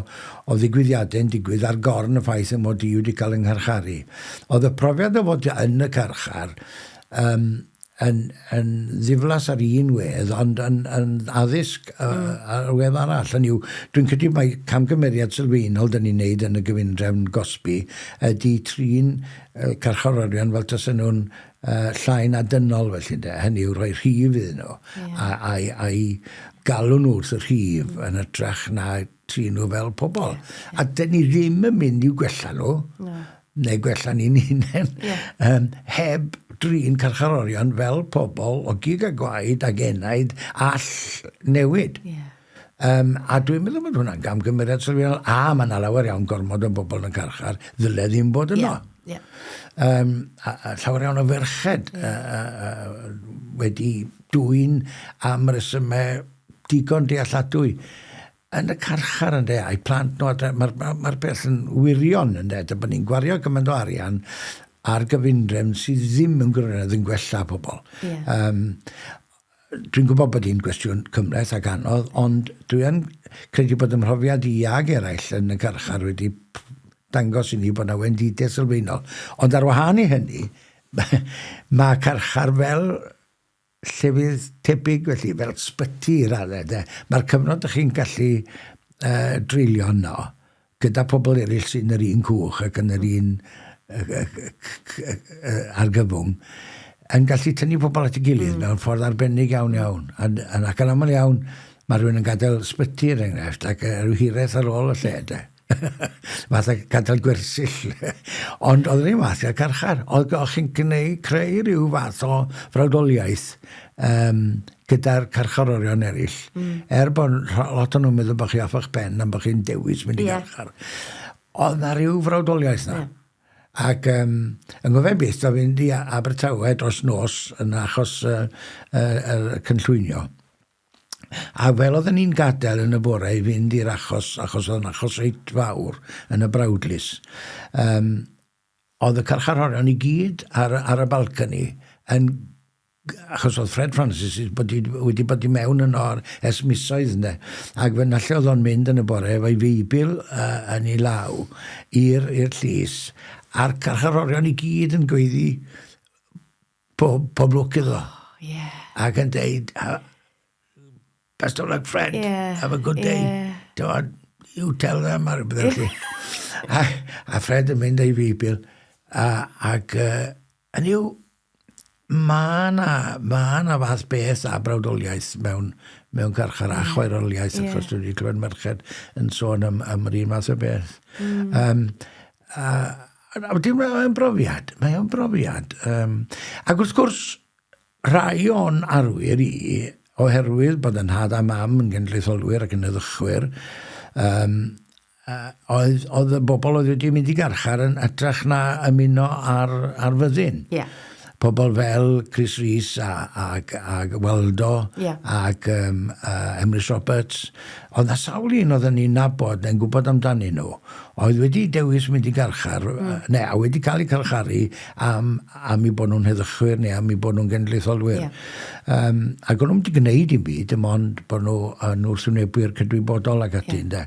o ddigwyddiadau'n digwydd ar gorn y ffaith y mod i wedi cael yng ngharcharu. Oedd y profiad o fod yn y carchar yn, yn ddiflas ar un wedd, ond yn, yn addysg ar wedd arall. Hynny yw, dwi'n credu mai camgymeriad sylfaenol dyn ni'n neud yn y gyfundrefn gosbi ydy trin carcharorion fel tasen nhw'n llai na dynol felly de. Hynny yw rhoi rhif iddyn nhw a'i galw nhw wrth y rhif yn hytrach na trin nhw fel pobl. A dyn ni ddim yn mynd i'w gwella nhw, No. neu gwella ni'n hunain, Ie. heb drin carcharorion fel pobl o gig a gwaed ag enaid all newid. Yeah. A dwi'n meddwl bod hwnna'n gamgymeriad sylfaenol, a mae yna lawer iawn gormod o bobl yn carchar, ddyle ddim bod yno. Yeah. A llawer iawn o ferched wedi dwyn am resymau digon dealladwy yn y carchar ynde, a'u plant nhw adre. Mae'r ma peth yn wirion ynde, dy bod ni'n gwario gymaint o arian ar gyfundrefn sydd ddim yn gwirionedd yn gwella pobl. Yeah. Dwi'n gwybod bod hi'n gwestiwn cymhleth ac anodd, ond dwi yn credu bod 'y mhrofiad i ag eraill yn y carchar wedi dangos i ni bod 'na wendidau sylfaenol. Ond ar wahân i hynny, mae carchar fel llefydd tebyg felly, fel sbyty i raddau, de. Mae'r cyfnod dych chi'n gallu dreulio yno gyda pobl eraill sy'n yr un cwch ac yn yr un argyfwng, yn gallu tynnu pobl at ei gilydd mewn ffordd arbennig iawn iawn. A, ac yn aml iawn, mae rhywun yn gadael sbyty er enghraifft, ac rhyw hiraeth ar ôl y lle, de. Fath o gadael gwersyll. Ond oedd yr un fath gael carchar. Oedd chi'n gwneud, creu rhyw fath o frawdoliaeth gyda'r carcharorion eraill. Er bod lot o'n nhw'n meddwl bod chi off eich pen am bod chi'n dewis mynd i garchar. Oedd na rhyw frawdoliaeth na. Ac yn gofio byth o fynd i Abertawe dros nos yn achos cynllwynio. A fel oedden ni'n gadael yn y bore i fynd i'r achos, achos oedd yn achos reit fawr yn y brawdlys, oedd y carcharorion i gyd ar y balcony yn achos oedd Fred Francis wedi wedi bod i mewn yno ers misoedd ynde. Ac fe lle oedd o'n mynd yn y bore efo'i feibl yn ei law i'r llys, a'r carcharorion i gyd yn gweiddi pob lwc iddo. Oh, yeah. Ac yn deud, "Best of luck, Fred. Have a good day." Yeah. You tell them, a rhywbeth felly. A Fred yn mynd â'i feibl, ac hynny yw, mae yna ma na fath beth a brawdoliaeth mewn carchar a chwaeroliaeth, achos dwi wedi clywed merched yn sôn am yr un math o beth. A wedyn mae'n brofiad, mae o'n brofiad. Ac wrth gwrs, rhai o'n arwyr i, oherwydd bod yn nhad a mam yn genedlaetholwyr ac yn heddychwyr, oedd y bobl oedd wedi mynd i garchar yn hytrach na ymuno ar fyddin. Pobl fel Chris Rees ac Waldo ac Emrys Roberts. Oedd na sawl un oedden ni'n nabod neu'n gwybod amdanyn nhw oedd wedi dewis mynd i garchar, neu a wedi cael eu carcharu am eu bod nhw'n heddychwyr neu am eu bod nhw'n genedlaetholwyr. Ac o'n nhw'n wedi gwneud dim byd, dim ond bod nhw yn wrthwynebwyr cydwybodol ac ati, ynde.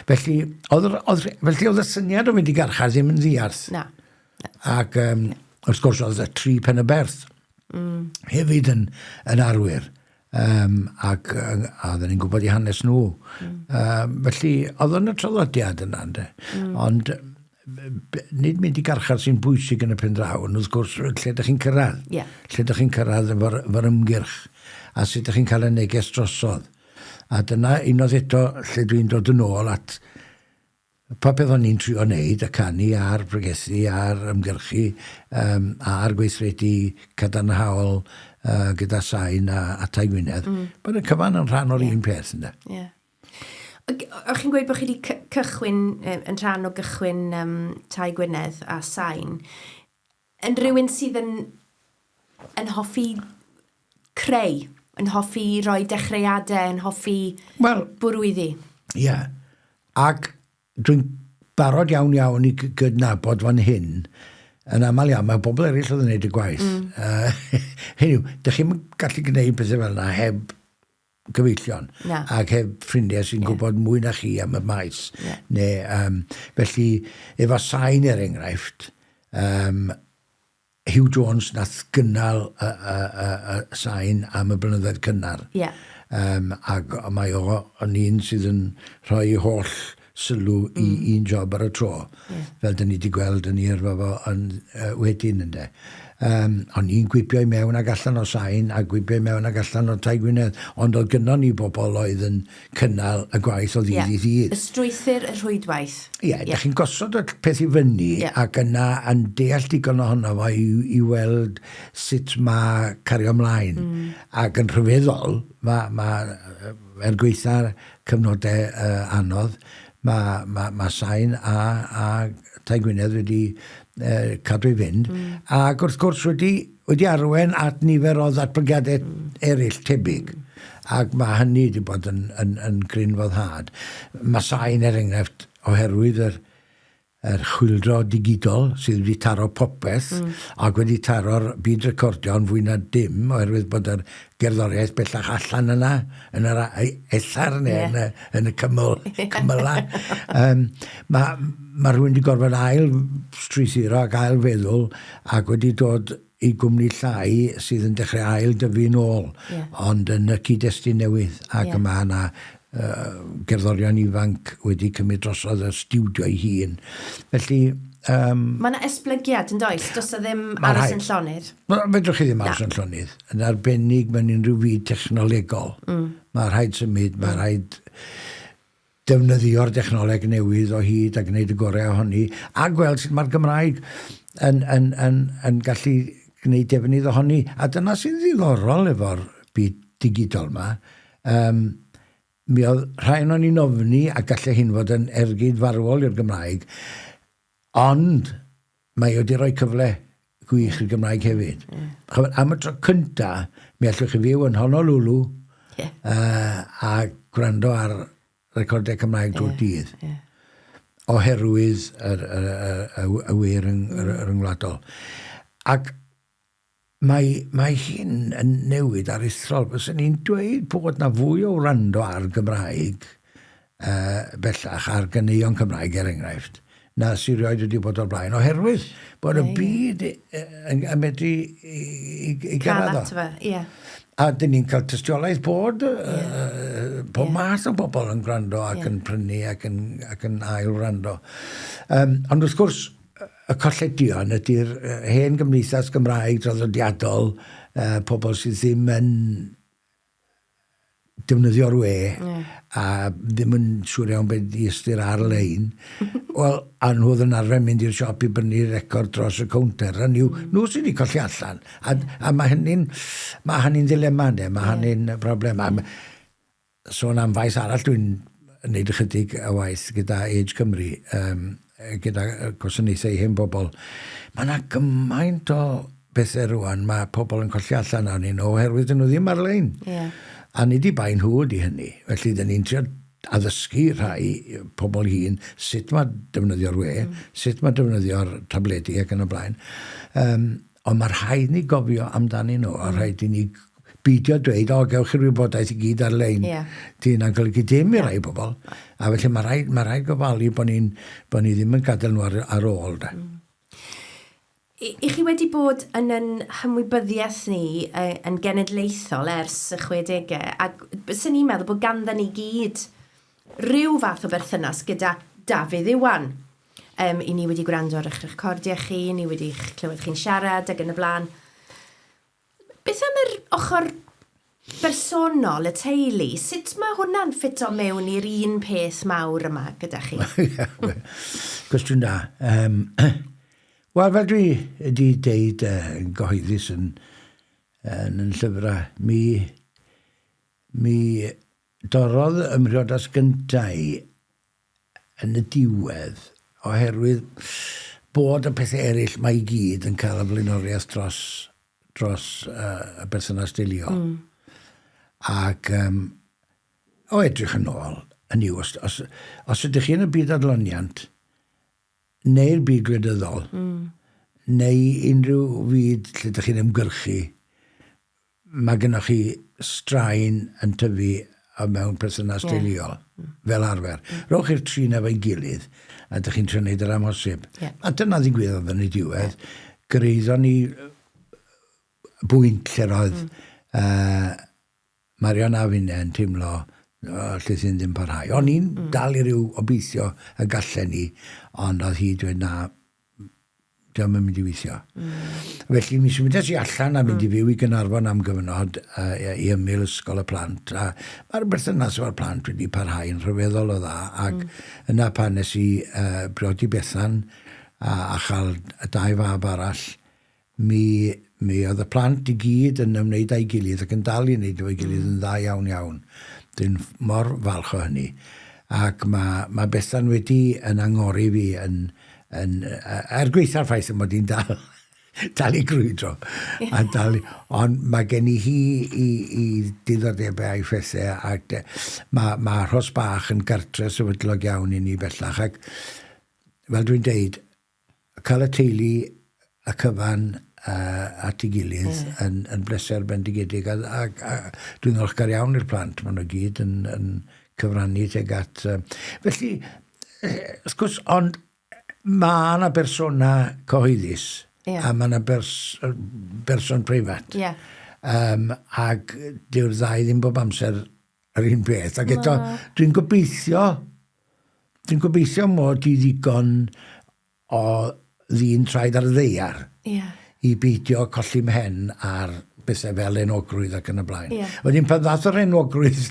Felly oedd y syniad o fynd i garchar ddim yn ddiarth. Na. Ac wrth gwrs oedd y tri Pen-y-berth hefyd yn arwyr. Ac a oedden ni'n gwybod eu hanes nhw. Felly oedd yn y traddodiad yna, ynde. Ond nid mynd i garchar sy'n bwysig yn y pen draw, ond wrth gwrs lle ydych chi'n cyrraedd. Lle ydych chi'n cyrraedd efo'r ymgyrch, a sut ydych chi'n cael y neges drosodd. A dyna unwaith eto lle dwi'n dod yn ôl at popeth o'n i'n trio wneud, y canu a'r pregethu a'r ymgyrchu a'r gweithredu cadarnhaol gyda Sain a Tai Gwynedd, bod y cyfan yn rhan o'r un peth, ynde. Ie. O'ch chi'n gweud bod chi wedi cychwyn, yn rhan o gychwyn Tai Gwynedd a Sain. Yn rhywun sydd yn hoffi creu, yn hoffi rhoi dechreuadau, yn hoffi Wel, bwrw iddi. Ie. Yeah. Ac dwi'n barod iawn iawn i gydnabod fan hyn, yn aml iawn, mae bobl eraill oedd yn gwneud y gwaith. Hynny yw, dych chi'm yn gallu gwneud pethau fel yna heb gyfeillion. Na. Ac heb ffrindiau sy'n gwybod mwy na chi am y maes. Neu, felly, efo Sain er enghraifft, Huw Jones nath gynnal y Sain am y blynyddoedd cynnar. Ac mae o yn un sydd yn rhoi holl sylw i un job ar y tro. Fel dyn ni wedi gweld yn ei yrfa fo yn wedyn, ynde. Um, o'n i'n gwibio i mewn ag allan o Sain a gwibio i mewn ag allan o Tai Gwynedd, ond oedd gynnon ni bobl oedd yn cynnal y gwaith o ddydd yeah. i ddydd. Y strwythur, y rhwydwaith. Ie, yeah, yeah. chi'n gosod y peth i fyny yeah. ac yna yn deall digon ohono fo i, i weld sut mae cario ymlaen. Ac yn rhyfeddol, mae, ma, er gweitha'r cyfnodau uh, anodd, mae, ma, ma Sain a, a Tai Gwynedd wedi uh, cadw i fynd. Ac wrth gwrs wedi, wedi arwain at nifer o ddatblygiadau eraill tebyg. Ac mae hynny wedi bod yn, yn, yn gryn foddhad. Mae Sain, er enghraifft, oherwydd yr, yr chwyldro digidol sydd wedi taro popeth mm. ac wedi taro'r byd recordio yn fwy na dim oherwydd bod yr gerddoriaeth bellach allan yna yn yr ether neu yeah. yn, y, yn y cymyl, cymylau. um, mae ma rhywun wedi gorfod ail strwythuro ac ail feddwl ac wedi dod i gwmni llai sydd yn dechrau ail dyfu yn ôl, yeah. ond yn y cyd-destun newydd, ac yeah. mae yna uh, gerddorion ifanc wedi cymryd drosodd y stiwdio ei hun. Felly... Um, mae yna esblygiad yn does? Does o ddim aros yn llonydd? Fedrwch chi ddim aros yn llonydd. Yn arbennig mewn unrhyw fyd technolegol. Mae rhaid symud, mae rhaid defnyddio'r dechnoleg newydd o hyd a gwneud y gorau ohoni, a gweld sut mae'r Gymraeg yn, yn, yn, yn gallu gwneud defnydd ohoni. A dyna sy'n ddiddorol efo'r byd digidol yma. Um, mi oedd rhai o'n ni'n ofni a gallai hyn fod yn ergyd farwol i'r Gymraeg, ond mae wedi rhoi cyfle gwych i'r Gymraeg hefyd. Mm. Chymod, am y tro cynta, mi allwch chi fyw yn Honolulu yeah. uh, a gwrando ar recordiau Cymraeg drwy'r yeah. dydd. Yeah. Oherwydd yr, yr, yr, y, y we ryng, mm. ryngwladol. Ac mae, mae hyn yn newid aruthrol. Fyswn ni'n dweud bod na fwy o wrando ar Gymraeg uh, bellach, ar ganeuon Cymraeg er enghraifft, na sydd rioed wedi bod o'r blaen, oherwydd bod y byd yn, yn medru i, i, i gyrraedd o. Yeah. A dyn ni'n cael tystiolaeth bod yeah. uh, pob yeah. math o bobl yn gwrando ac yeah. yn prynu ac yn, ac yn ail wrando. Um, ond wrth gwrs, y colledion ydy'r hen gymdeithas Gymraeg draddodiadol, uh, pobl sydd ddim yn defnyddio'r we yeah. a ddim yn siŵr iawn beth i ystyr ar-lein. Wel, a nhw oedd yn arfer mynd i'r siop i brynu record dros y cownter, a nhw, mm. nhw sydd wedi colli allan. A, a mae hynny'n mae hynny'n ddilema, ne? Mae yeah. hynny'n broblem. A, sôn am faes arall, dwi'n wneud ychydig o waith gyda Age Cymru, um, gyda gwasanaethau hen bobl. Mae yna gymaint o bethau rwan mae pobl yn colli allan arnyn nhw oherwydd dyn nhw ddim ar-lein. Yeah. A nid i bai nhw ydy hynny. Felly, dyn ni'n trio addysgu rhai pobl hŷn sut mae defnyddio'r we, mm. sut mae defnyddio'r tabledi ac yn y blaen. Um, ond mae rhaid ni gofio amdanyn nhw, a hmm. rhaid i ni beidio dweud, o, gewch chi'r wybodaeth i gyd ar-lein. Yeah. Di hynna'n golygu dim i rai bobl. A felly mae rhaid, mae rhaid gofalu bod, ni'n, bod ni ddim yn gadael nhw ar, ar ôl. De. Mm. I chi wedi bod yn yn hymwybyddiaeth ni yn genedlaethol ers y 60au, ac byswn ni'n meddwl bod ganddo ni gyd rhyw fath o berthynas gyda Dafydd Iwan. Um, I ni wedi gwrando ar eich recordiau chi, ni wedi clywed chi'n siarad ac yn y blaen. Beth am yr ochr bersonol, y teulu? Sut mae hwnna'n ffito mewn i'r un peth mawr yma gyda chi? Cwestiwn da. Um, Wel, fel dwi wedi deud uh, yn gyhoeddus yn, yn, yn llyfrau, mi, mi dorrodd y mhriodas gyntaf i yn y diwedd oherwydd bod y pethau eraill mae i gyd yn cael y flaenoriaeth dros, dros uh, y berthynas deuluol. Ac um, o edrych yn ôl, hynny yw, os, os, os ydych chi yn y byd adloniant, neu'r byd gwleidyddol, mm. neu unrhyw fyd lle ydych chi'n ymgyrchu, mae gennych chi straen yn tyfu mewn perthynas yeah. deuluol, mm. fel arfer. Mm. Rowch chi'r tri efo'i gilydd, a ydych chi'n trio gwneud yr amhosib. Yeah. A dyna ddigwyddodd yn y diwedd. Yeah. Gyrhaeddon ni bwynt lle roedd mm. uh, Marion a finne yn teimlo allith hyn ddim parhau. O'n i'n mm. dal i ryw obeithio y gallen ni, ond oedd hi dweud na, Dio'm yn mynd i weithio. Felly mi symudes i allan a mynd i fyw i Gaernarfon am gyfnod uh, i ymyl ysgol y plant. A mae'r berthynas efo'r plant wedi parhau yn rhyfeddol o dda. Ac yna pan nes i uh, briodi Bethan a, a chael y dau fab arall, mi, mi oedd y plant i gyd yn ymwneud â'i gilydd ac yn dal i wneud efo'i gilydd yn dda iawn iawn. Dwi'n mor falch o hynny. Ac mae, mae Bethan wedi yn angori fi yn, yn, er gweitha'r ffaith y mod i'n dal, dal i grwydro. A dal, ond mae gen i hi i, i diddordebau a'i phethau ac de, mae, mae Rhos Bach yn gartre sefydlog iawn i ni bellach ac fel dwi'n deud, cael y teulu y cyfan uh, at ei gilydd yeah. yn, yn bleser bendigedig a, a, a dwi'n ddiolchgar iawn i'r plant, maen nhw gyd yn, yn cyfrannu tuag at... Uh, felly, wrth gwrs, ond mae yna bersona cyhoeddus yeah. a mae yna bers, berson preifat. Yeah. Um, ac dyw'r ddau ddim bob amser yr un peth. Ac eto, dwi'n gobeithio, dwi'n gobeithio mod i ddigon o ddyn traed ar y ddaear yeah. i beidio colli mhen ar bethau fel enwogrwydd ac yn y blaen. Yeah. Wedyn pan ddath yr enwogrwydd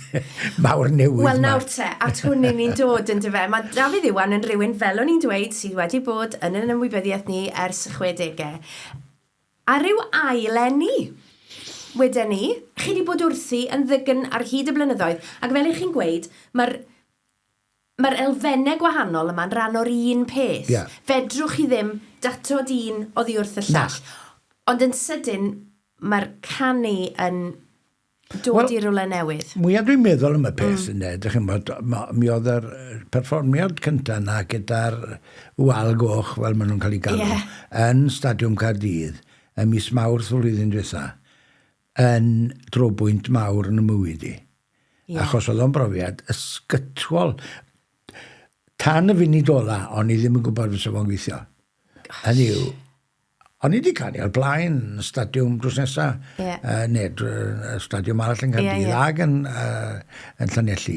mawr newydd Wel nawr te, at hwn ni'n dod yn dyfe. Mae Dafydd Iwan yn rhywun, fel o'n i'n dweud, sydd wedi bod yn yn ymwybyddiaeth ni ers 60au. A rhyw ail eni, weden ni. Chi 'di bod wrthi yn ddygn ar hyd y blynyddoedd, ac fel 'ych chi'n gweud, mae'r mae'r elfennau gwahanol yma'n rhan o'r un peth. Ie. Fedrwch chi ddim datod un oddi wrth y llall. Na. Ond yn sydyn, mae'r canu yn dod Wel, i rywle newydd. Mwya dwi'n meddwl am y peth mm. ynde, dych chi'n bod, mi oedd yr perfformiad cyntaf na gyda'r wal goch, fel maen nhw'n cael ei galw, yeah. yn Stadiwm Caerdydd, ym mis Mawrth flwyddyn diwetha, yn drobwynt mawr yn y mywyd i. Yeah. Achos oedd o'n brofiad ysgytwol. Tan y funud ola, o'n i ddim yn gwybod fysa fo'n gweithio. Hynny yw, O'n i 'di canu o'r blaen yn stadiwm drws nesa. Ie. Yy ne' dr- stadiwm arall yn Nghaerdydd. Ie ie. Ag yn yy yn Llanelli.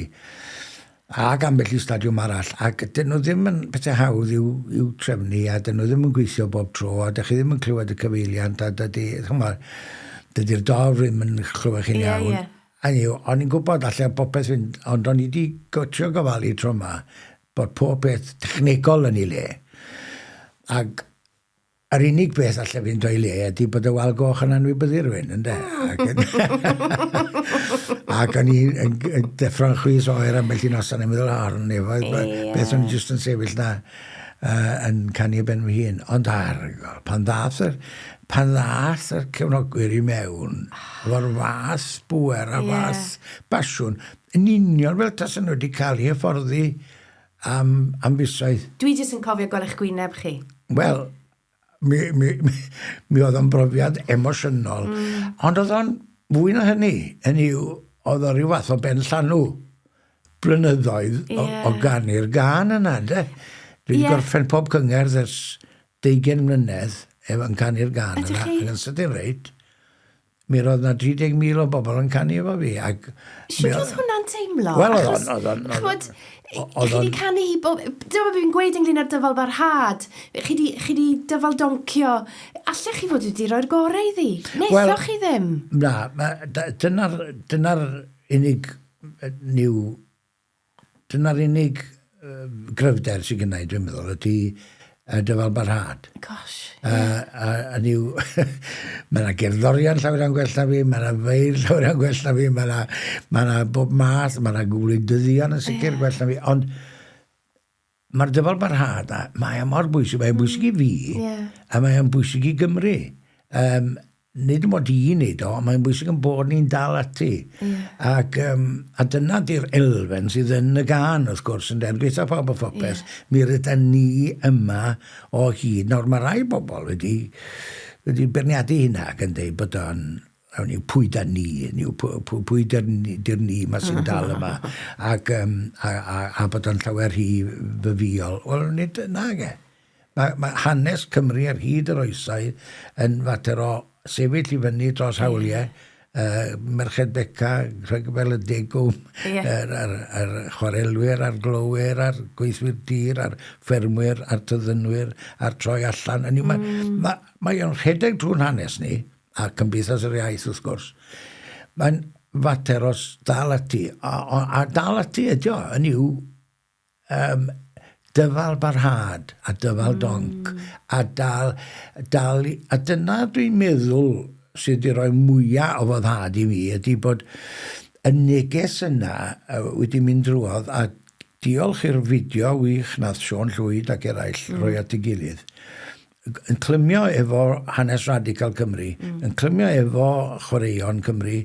Ag ambell i stadiwm arall ac 'dyn nhw ddim yn pethe hawdd i'w i'w trefnu a 'dyn nhw ddim yn gweithio bob tro a 'dych chi ddim yn clywed y cyfeiliant a dydy ch'mo' dydy'r dorf ddim yn clywed chi'n iawn. Ie ie. Hynny yw, o'n i'n gwybod alle popeth fynd, ond o'n i 'di go- trio gofalu tro 'ma bod pob peth technegol yn ei le. Ac yr unig beth allai fynd o'i le ydy bod y wal goch yn anwybyddu rhywun, ynde? Ac, ac o'n i'n yn, yn deffro'n chwys oer ambell i noson yn meddwl, ar nefoedd, Ie. beth o'n i jyst yn sefyll na uh, yn canu ben fy hun. Ond argol, pan ddath yr, pan ddath yr cefnogwyr i mewn, efo'r fath bŵer a Ie. fath basiwn, yn union fel tasen nhw wedi cael eu hyfforddi am, am fisoedd. Dwi jyst yn cofio gweld eich gwyneb chi. Wel, mi, mi, mi, mi oedd o'n brofiad emosiynol. Ond oedd o'n fwy na hynny. Hynny yw, oedd o ryw fath o ben llanw blynyddoedd Ie. o, o ganu'r gân yna, ynde? Dwi wedi Ie. gorffen pob cyngerdd ers 20 mlynedd efo'n canu'r gân Ydych yna. chi? Ac yn sydyn reit, mi roedd 'na 30,000 o bobl yn canu efo fi. Ac Shwt oedd hwnna'n teimlo? Wel, oedd o'n- Achos, oedd o'n- Ch'mod, oedd chi 'di o'n- canu hi bob... Dyma beth fi'n gweud ynglyn â'r dyfal barhad. Chi 'di, chi 'di dyfal doncio. Allech chi fod wedi rhoi'r gorau iddi? Wnaethoch chi ddim? Na, ma- dyna'r dyna'r unig niw Dyna'r unig gryfder sydd gennau, dwi'n meddwl, ydy uh, dyfal barhad. Gosh. Yeah. A yw, mae yna gerddorion llawer iawn gwell na fi, mae yna feir llawer iawn gwell na fi, mae yna ma yna bob math, mae yna gwleidyddion yn sicr yeah. gwell na fi, ond mae'r dyfal barhad, a mae o mor bwysig, mae'n bwysig i fi, yeah. a mae o'n bwysig i Gymru. Um, nid mod i'n neud o, ond mae'n bwysig yn bod ni'n dal ati. Yeah. Ac, um, a dyna di'r elfen sydd yn y gân, wrth gwrs, yn der gweitha pawb a phopeth. Yeah. Mi rydyn ni yma o hyd. Nawr, mae rai bobl wedi, wedi beirniadu hynna ac yn dweud bod o'n awn ni, pwy da ni, ni pwy, pwy, pwy dy'r ni, dy'r ni ma sy'n dal yma, ac, um, a, a, a bod o'n llawer rhy fyfiol. Wel, nid nage. Mae, mae hanes Cymru ar hyd yr oesau yn fater o sefyll i fyny dros hawliau Merched Beca, Rhyfel y Degwm, yeah. yr, yr, yr chwarelwyr a'r glowyr a'r gweithwyr dir a'r ffermwyr a'r tyddynwyr a'r troi allan. Hynny yw, mae, mae, mae o'n rhedeg drwy'n hanes ni, a Cymdeithas yr Iaith wrth gwrs. Mae'n fater os dal ati, a, a, a dal ati ydi o, hynny yw, um, dyfal barhad a dyfal donc a dal, dal, a dyna dwi'n meddwl sydd wedi rhoi mwyaf o foddhad i mi ydy bod y neges yna wedi mynd drwodd a diolch i'r fideo wych nath Siôn Llwyd ac eraill mm. rhoi at ei gilydd yn clymio efo hanes radical Cymru, yn clymio efo chwaraeon Cymru,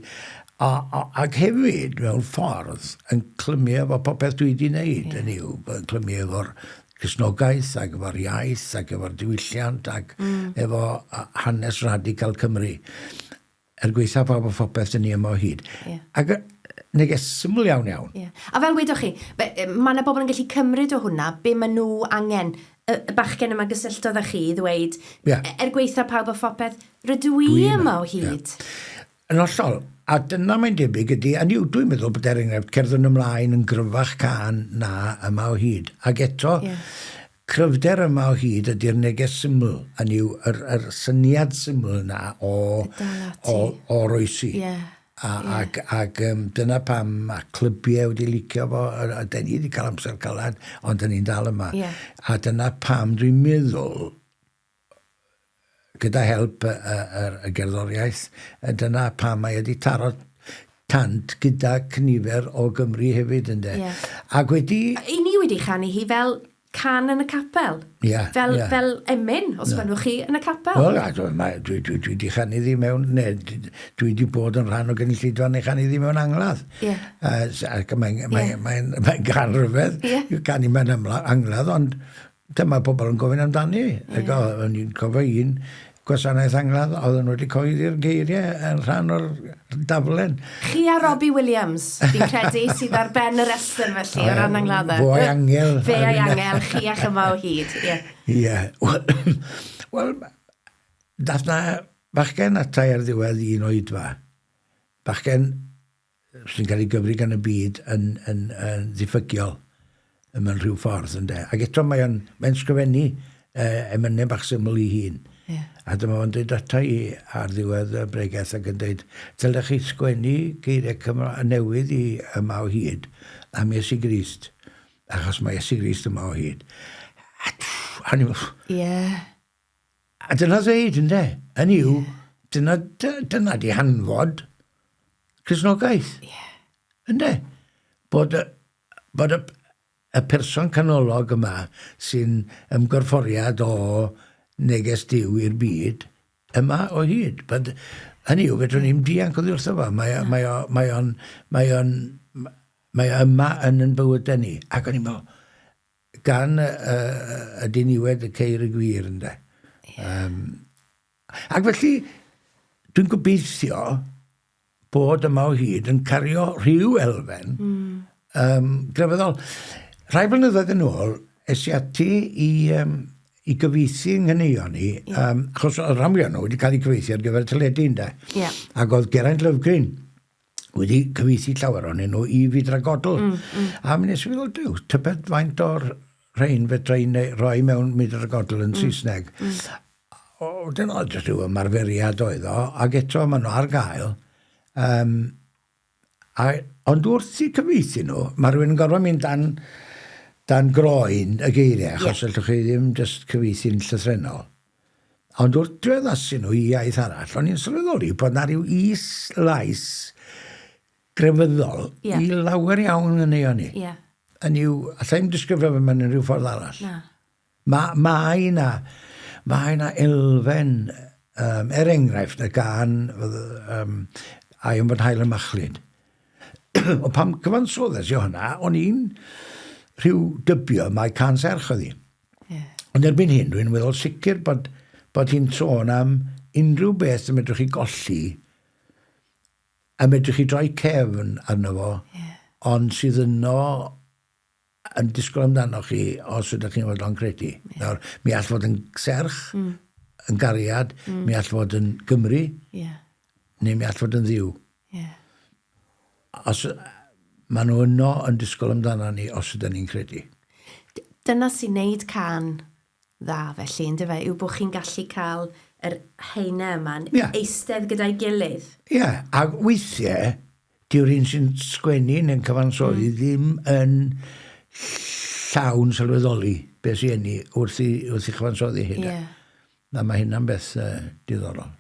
a, a, ac hefyd, mewn ffordd, yn clymio efo popeth dwi wedi wneud, yeah. yn yw, yn clymio efo'r Cristnogaeth ac efo'r iaith ac efo'r diwylliant ac efo hanes radical Cymru. Er gwaetha pawb a phopeth, dyn ni yma o hyd. Yeah. Ac neges syml iawn iawn. Yeah. A fel wedoch chi, mae yna bobl yn gallu cymryd o hwnna, be maen nhw angen. Y, y bachgen yma gysylltodd â chi i ddweud, yeah. er gwaetha pawb a phopeth, rydw i yma o hyd. Yeah. Yn hollol. A dyna mae'n debyg ydy, a ni, dwi'n meddwl bod er enghraifft cerddwn ymlaen yn gryfach cân na yma o hyd. Ac eto, yeah. Cryfder yma o hyd ydy'r neges syml, hynny yw, yr, yr syniad syml yna o, o, o roesi. Yeah. A, yeah. Ac, ac um, dyna pam mae clybiau wedi licio fo, a, a dyn ni wedi cael amser calad, ond dyn ni'n dal yma. Yeah. A dyna pam dwi'n meddwl, gyda help y, y, y, y gerddoriaeth, dyna pam mae wedi taro tant gyda cynifer o Gymru hefyd, ynde. Yeah. Ac wedi... I ni wedi chanu hi fel can yn y capel. Yeah, fel, yeah. fel emyn, os yeah. bynnwch chi, yn y capel. Wel, dwi, dwi, dwi, dwi wedi chanu ddi mewn, ne, dwi wedi bod yn rhan o gynulleidfa neu chanu ddi mewn angladd. Yeah. Ac mae'n mae, yeah. mae, mae, mae gan rhyfedd yeah. i'w canu mewn angladd, ond Dyma pobl yn gofyn amdani. Yeah. O'n i'n cofio un gwasanaeth angladd, oedden nhw wedi coeddi'r geiriau yn rhan o'r daflen. Chi a Robbie Williams, fi'n credu, sydd ar ben y rhestr felly, o ran angladdau. Fo a'i angel. Fe a'i angel, chi a chyma o hyd. Ie. Ie. Wel, dath na bachgen atai ar ddiwedd un oedfa. Bachgen sy'n cael ei gyfri gan y byd yn, yn, yn ddiffygiol mewn rhyw ffordd, ynde. Ac eto mae o'n mae sgrifennu emynau bach syml i hun. Yeah. A dyma fo'n dweud ata i ar ddiwedd y bregeth ac yn dweud, dylech chi sgwennu geiriau Cymra newydd i yma o hyd am Iesu Grist, achos mae Iesu Grist yma o hyd. A, a, yeah. A dyna ddeud, ynde? Hynny yw, dyna, dyna di hanfod Cristnogaeth. Yeah. Ynde? Bod, bod y, y person canolog yma sy'n ymgorfforiad o neges Duw i'r byd, yma o hyd. But, hynny yw, fedrwn ni'n dianc oddi wrtho fo. Mae, mm. mae, o, mae o'n, mae o'n, mae o yma yn yn bywydau ni. Ac o'n i'n meddwl, gan y, y, y diniwed y ceir y gwir, ynde. Yeah. Ac felly, dwi'n gobeithio bod yma o hyd yn cario rhyw elfen grefyddol. Rhai blynyddoedd yn ôl, es i ati i, i gyfieithu yng nghaneuon i, Yeah. achos oedd rhan fwyaf nhw wedi cael eu cyfieithu ar gyfer teledu, ynde. Yeah. Ac oedd Geraint Lovgreen wedi cyfieithu llawer ohonyn nhw i Fidra Godl. A mi nes i feddwl, duw, tybed faint o'r rhain fedra i roi mewn Mydr a Godl yn Saesneg. O, dyna oedd jyst rhyw ymarferiad oedd o, ac eto maen nhw ar gael. Um, a, ond wrth i cyfieithu nhw, mae rhywun yn gorfod mynd dan, dan groen y geiriau, achos yeah. allwch chi ddim jyst cyfieithu'n llythrennol. Ond wrth drio addasu nhw i iaith arall, o'n i'n sylweddoli bod 'na ryw is-lais grefyddol yeah. i lawer iawn yn ei o'n i. Yeah. Yn yw, allai ddim disgrifio fe mewn rhyw ffordd arall. Na. Mae, mae na, mae na elfen, er enghraifft, y gan um, I am fod hael y machlud. Ond pam cyfansoddes i hwnna, o'n i'n rhyw dybio mai can serch oedd hi. Yeah. Ond erbyn hyn, dwi'n weddol sicr bod, bod hi'n sôn am unrhyw beth y medrwch chi golli a medrwch chi droi cefn arno fo, yeah. ond sydd yno yn disgwyl amdano chi os ydych chi'n fodlon credu. Yeah. Nawr, mi all fod yn serch, yn gariad, mi all fod yn Gymru. Yeah. neu mi all fod yn ddiw. Yeah. Os, maen nhw yno yn disgwyl amdano ni os ydyn ni'n credu. Dyna sy'n neud can dda felly, ynddo fe, yw bod chi'n gallu cael yr haenau yma'n yeah. eistedd gyda'i gilydd. Ie, yeah, ac weithiau, dyw'r un sy'n sgwennu neu'n cyfansoddi mm. ddim yn llawn sylweddoli beth sy'n enni wrth i, wrth i chyfansoddi hynna. Yeah. A mae hynna'n beth uh, diddorol.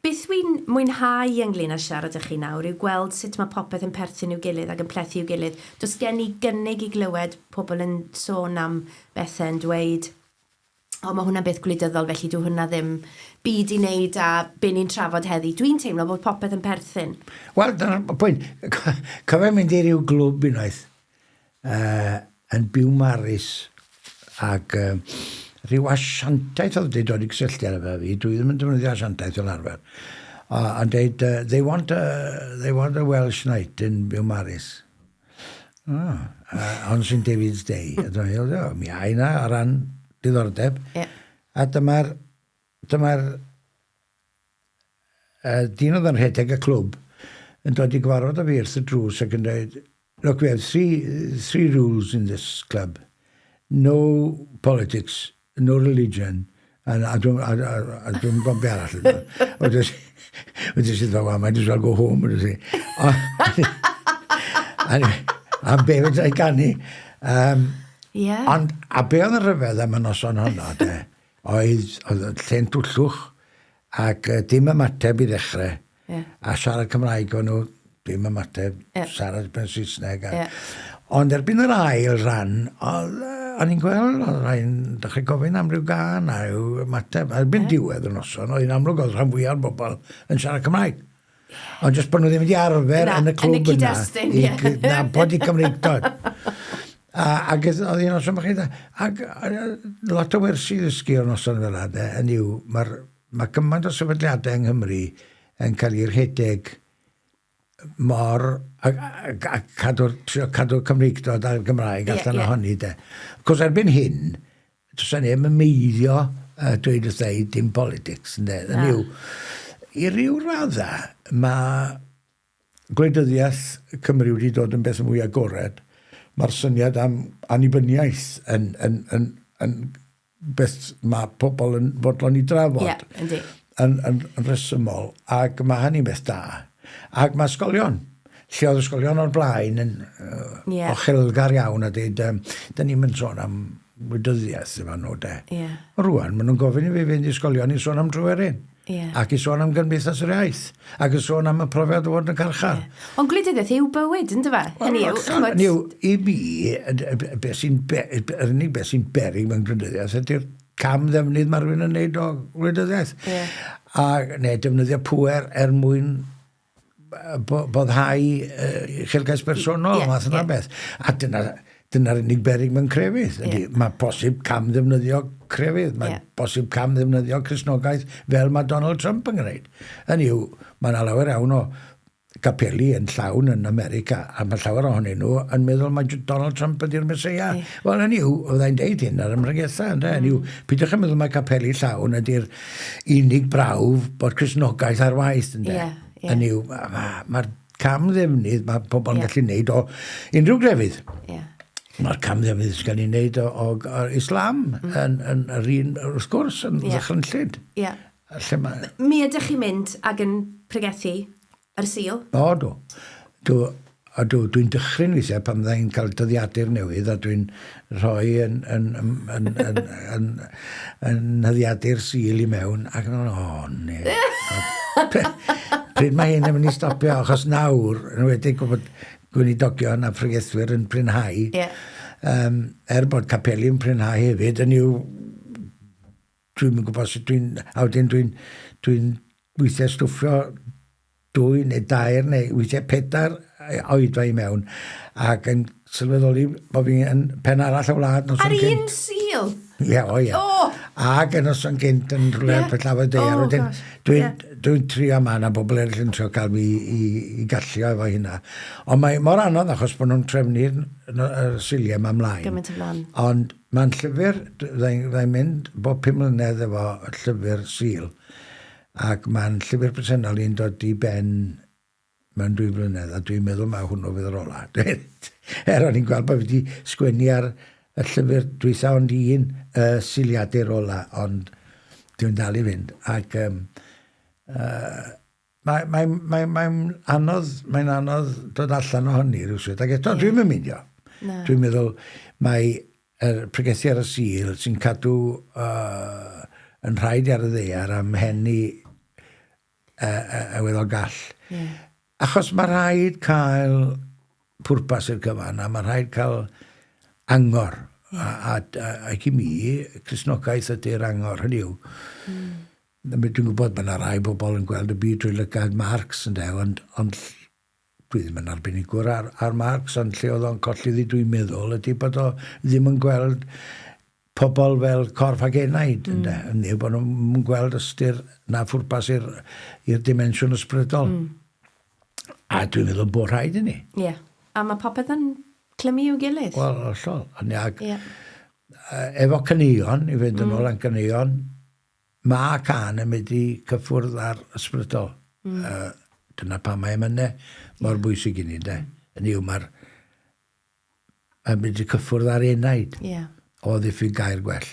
Beth wy'n mwynhau ynglyn â siarad â chi nawr yw gweld sut mae popeth yn perthyn i'w gilydd ac yn plethu i'w gilydd. Does gen i gynnig i glywed pobl yn sôn am bethau yn dweud, o, mae hwnna'n beth gwleidyddol, felly dyw hwnna ddim byd i wneud â be ni'n trafod heddi. Dwi'n teimlo bod popeth yn perthyn. Wel, dyna'r pwynt. Cofio mynd i ryw glwb unwaith uh, yn Biwmaris ac uh, rhyw asiantaeth oedd wedi dod i gysylltiad efo fi, dwi ddim yn defnyddio asiantaeth fel arfer, uh, yn dweud, uh, they, want a, they want a Welsh night in Biwmaris. Oh, uh, on St David's Day. A dwi'n meddwl, oh, mi a yna o ran diddordeb. Yeah. A dyma'r dyma dyn oedd yn rhedeg y clwb yn dod i gyfarfod â fi wrth y drws ac yn dweud, look, we have three, three rules in this club. No politics, no religion, and a dwi'n a, a, a dwi'n gwybod be arall. Wedyn i dweud, well, might as well go home. Wedyn i. A be fedra i ganu. Um, yeah. Ond, a be oedd yn rhyfedd am y noson honno, de, oedd, oedd lle'n twllwch ac uh, dim ymateb i ddechrau. Yeah. A siarad Cymraeg o'n nhw, dim ymateb, yeah. siarad ben Saesneg. A, yeah. Ond erbyn yr ail ran, oedd, o'n i'n gweld, oedd rhai'n dechrau gofyn am ryw gan a ryw ymateb. A erbyn yeah. diwedd y noson, oedd hi'n amlwg oedd rhan fwyaf o'r bobl yn siarad Cymraeg. Ond jyst bod nhw ddim wedi arfer Na, yn y yn y clwb yna. cyd-destun, i ie. Nabod i Cymreictod. A, ac oedd hi'n noson bach eitha. Ac lot o wersi ddysgu o'r noson fel yna, de, yn yw, mae'r mae gymaint o sefydliadau yng Nghymru yn cael eu rhedeg mor a, a, a cadw'r trio cadw'r Cymreictod a'r Gymraeg Ie, allan ie. ohoni de. Cos erbyn hyn, does 'na neb yn meiddio uh, dweud wrtha i dim politics, ynde. Na. Hynny yw, i ryw radda, mae gwleidyddiaeth Cymru wedi dod yn beth mwy agored. Mae'r syniad am annibyniaeth yn, yn, yn, yn beth mae pobl yn fodlon i drafod. Ie, yndi. Yn, yn, yn resymol, ac mae hynny'n beth da. Ac mae ysgolion, lle oedd ysgolion o'r blaen yn uh, Ie. ochelgar iawn a dweud, um, da ni'n mynd sôn am wleidyddiaeth efo nhw, de. Ie. Rwan, maen nhw'n gofyn i fi fynd i ysgolion i sôn am Dryweryn. Ie. Ac i sôn am Gymdeithas yr Iaith. Ac i sôn am y profiad o fod yn y carchar. Ond gwleidyddiaeth yw bywyd, ynddo fe? Hynny yw, ch'mod- Hynny yw, i mi, beth sy'n yr unig beth sy'n beryg mewn gwleidyddiaeth ydy'r cam ddefnydd mae rhywun yn neud o gwleidyddiaeth. Ie. A, neu defnyddio pŵer er mwyn boddhau uh, uchelgais personol, Ie, math yna ie. beth. A dyna, dyna'r unig beryg mewn crefydd. Ydy, Ie. Mae posib cam ddefnyddio crefydd, mae Ie. posib cam ddefnyddio Cristnogaeth fel mae Donald Trump yn gwneud. Hynny yw, mae yna lawer iawn o gapeli yn llawn yn America, a mae llawer ohonyn nhw yn meddwl mai Donald Trump ydy'r Meseia. Ie. Wel, hynny yw, fydda i'n deud hyn ar ymregetha, ynde? Hynny yw, peidiwch yn meddwl mai capeli llawn ydy'r unig brawf bod Cristnogaeth ar waith, ynde? Ie, ie. Hynny yw, mae'r ma, ma cam ddefnydd mae pobl yn Ie. gallu neud o unrhyw grefydd. Ie. Mae'r cam ddefnydd sy'n cael ei wneud o, o, o Islam yn, yn, yr un, wrth gwrs, yn Ie. ddychrynllyd. Ie. Lle mae... Mi ydych chi'n mynd ac yn pregethu ar y Sul? O, dw. Dw, a dw, dwi'n dychryn weithiau pan fydda i'n cael dyddiadur newydd a dwi'n rhoi yn, yn, yn, yn, yn, yn, yn nyddiadur Sul i mewn ac yn o, ne. Pryd mae hyn yn mynd i stopio, achos nawr, yn enwedig bod gweinidogion a phregethwyr yn prinhau, Ie. um, er bod capeli'n prinhau hefyd, yn yw, dwi'n yn gwybod sut dwi'n, a wedyn dwi'n, dwi'n weithiau stwffio dwy neu dair neu weithiau pedair oedfa i mewn ac yn sylweddoli bod fi yn pen arall y wlad noson Ar un gynt. Sul? Ie, o ie. O! Ac yn noson gynt yn rhywle Ie. yeah. Pellafod Daear. Oh, Wedyn, gosh. dwi'n Ie. dwi trio yma, na bobl eraill yn trio cael fi i, i gallio efo hynna. Ond mae mor anodd achos bod nhw'n trefnu'r y Suliau yma ymlaen. Gymaint o flaen. Ond mae'n llyfr, fyddai'n mynd bob 5 mlynedd efo llyfr Sul. Ac mae'n llyfr presennol i'n dod i ben mewn 2 flynedd, a dwi'n meddwl mae hwnnw fydd yr ola. Er o'n i'n gweld bod fi wedi sgwennu ar y llyfr dwytha ond un, y siliadur ola, ond dwi'n dal i fynd. Ac um, mae, mae, mae, mae'n anodd, mae'n anodd dod allan o hynny rhywsut. Ac eto, yeah. dwi'n mynd meindio. No. Dwi'n meddwl, mae yr pregethu ar y Sul sy'n cadw uh, yn rhaid ar y ddaear am heni y, y, y weddol gall. Yeah. Achos mae rhaid cael pwrpas i'r cyfan, a mae rhaid cael angor. Yeah. A, a, a, ac i mi, Cristnogaeth ydy'r angor, hynny yw. Dwi'n gwybod bod yna rai bobl yn gweld y byd drwy lygad Marx, ynde, ond, ond dwi ddim yn arbenigwr ar, ar Marx, ond lle oedd o'n colli ddi dwi'n meddwl ydy bod o ddim yn gweld pobl fel corff ag enaid, mm. ynde? Neu bod nhw'n gweld ystyr na phwrpas i'r i'r dimensiwn ysbrydol. A dwi'n meddwl bod rhaid i ni. Ie. Yeah. A mae popeth yn clymu i'w gilydd. Wel, hollol. Ac yeah. Efo caneuon, i fynd yn ôl am caneuon, Mae cân yn medru cyffwrdd â'r ysbrydol. Mm. Dyna pam mae emynau mor bwysig i ni, de. Hynny yw, mae'r mae'n medru cyffwrdd â'r enaid. Yeah. O ddiffyg gair gwell.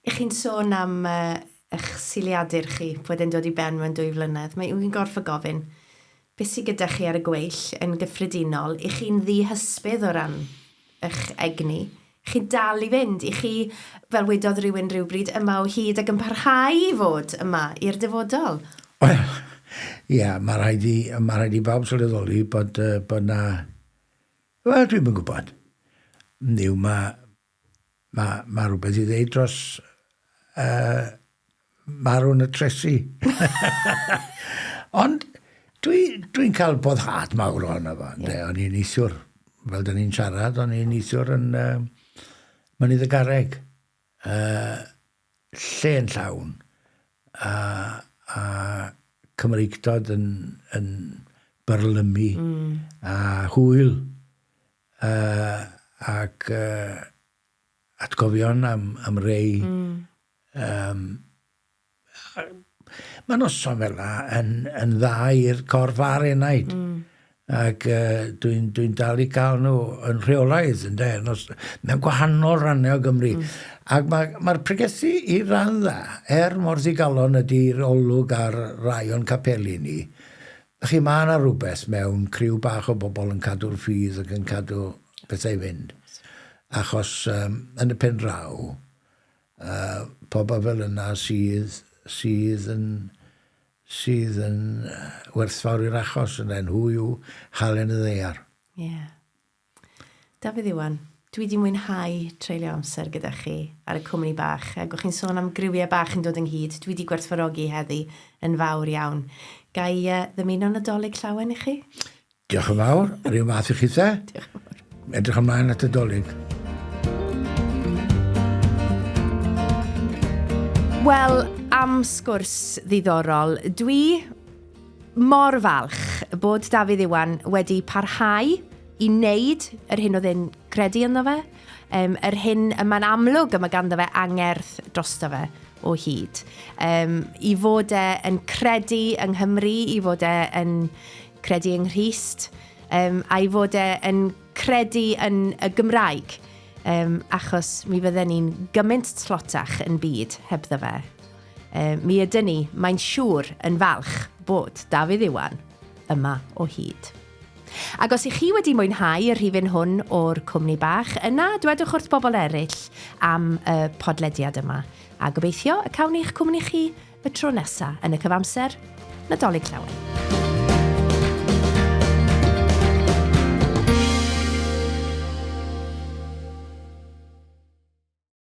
Ych chi'n sôn am uh, eich siliadur chi, bod e'n dod i ben mewn 2 flynedd. Mae yw'n gorfod gofyn, beth sydd gyda chi ar y gweill yn gyffredinol? Ych chi'n ddihysbydd o ran eich egni? Chi'n dal i fynd? I chi, fel wedodd rhywun rhywbryd, yma o hyd ac yn parhau i fod yma i'r dyfodol? Wel, ia, mae rhaid i, mae rhaid i bawb sylweddoli bod, uh, bod na... Wel, dwi'm yn gwybod. Yw, mae, mae, mae rhywbeth i ddeud dros uh, marw'n y tresi. Ond dwi'n dwi cael boddhad mawr ohono fo. Yeah. O'n i'n neithiwr, fel dyn ni'n siarad, o'n i'n neithiwr yn Mynydd y Garreg. Lle'n llawn. A, a Cymreictod yn, yn byrlymu. A hwyl. Ac atgofion am, am rei. Um, mae noson fel yna yn, yn dda i'r corff a'r enaid. Ac uh, dwi'n dwi dal i gael nhw yn rheolaidd, ynde, nos, mewn gwahanol rannau o Gymru. Ac mae'r ma pregethu i ran dda, er mor ddigalon ydy'r olwg ar rai o'n capeli ni, chi mae yna rhywbeth mewn criw bach o bobl yn cadw'r ffydd ac yn cadw pethau i fynd. Achos um, yn y pen draw, uh, pobl fel yna sydd, sydd yn sydd yn werthfawr i'r achos yna, nhw yw halen y ddaear. Ie. Yeah. Dafydd Iwan, dwi wedi mwynhau treulio amser gyda chi ar y cwmni bach, ac o'ch chi'n sôn am griwiau bach yn dod ynghyd, dwi wedi gwerthfawrogi heddi yn fawr iawn. Ga i uh, ddymuno Nadolig llawen i chi? Diolch yn fawr, yr un fath i chi the. Diolch yn fawr. Edrych ymlaen at y Dolig. Wel, am sgwrs ddiddorol, dwi mor falch bod Dafydd Iwan wedi parhau i wneud yr hyn oedd e'n credu ynddo fe, um, yr hyn y mae'n amlwg y mae ganddo fe angerdd drosto fe o hyd. Um, I fod e yn credu yng Nghymru, i fod e yn credu yng Nghrist, um, a'i fod e yn credu yn y Gymraeg, um, achos mi fydden ni'n gymaint tlotach yn byd hebddo fe. Um, mi ydyn ni, mae'n siŵr, yn falch bod Dafydd Iwan yma o hyd. Ac os ych chi wedi mwynhau y rhifyn hwn o'r cwmni bach, yna dwedwch wrth bobl eraill am y podlediad yma. A gobeithio y cawn ni'ch cwmni chi y tro nesa yn y cyfamser, Nadolig Llawen.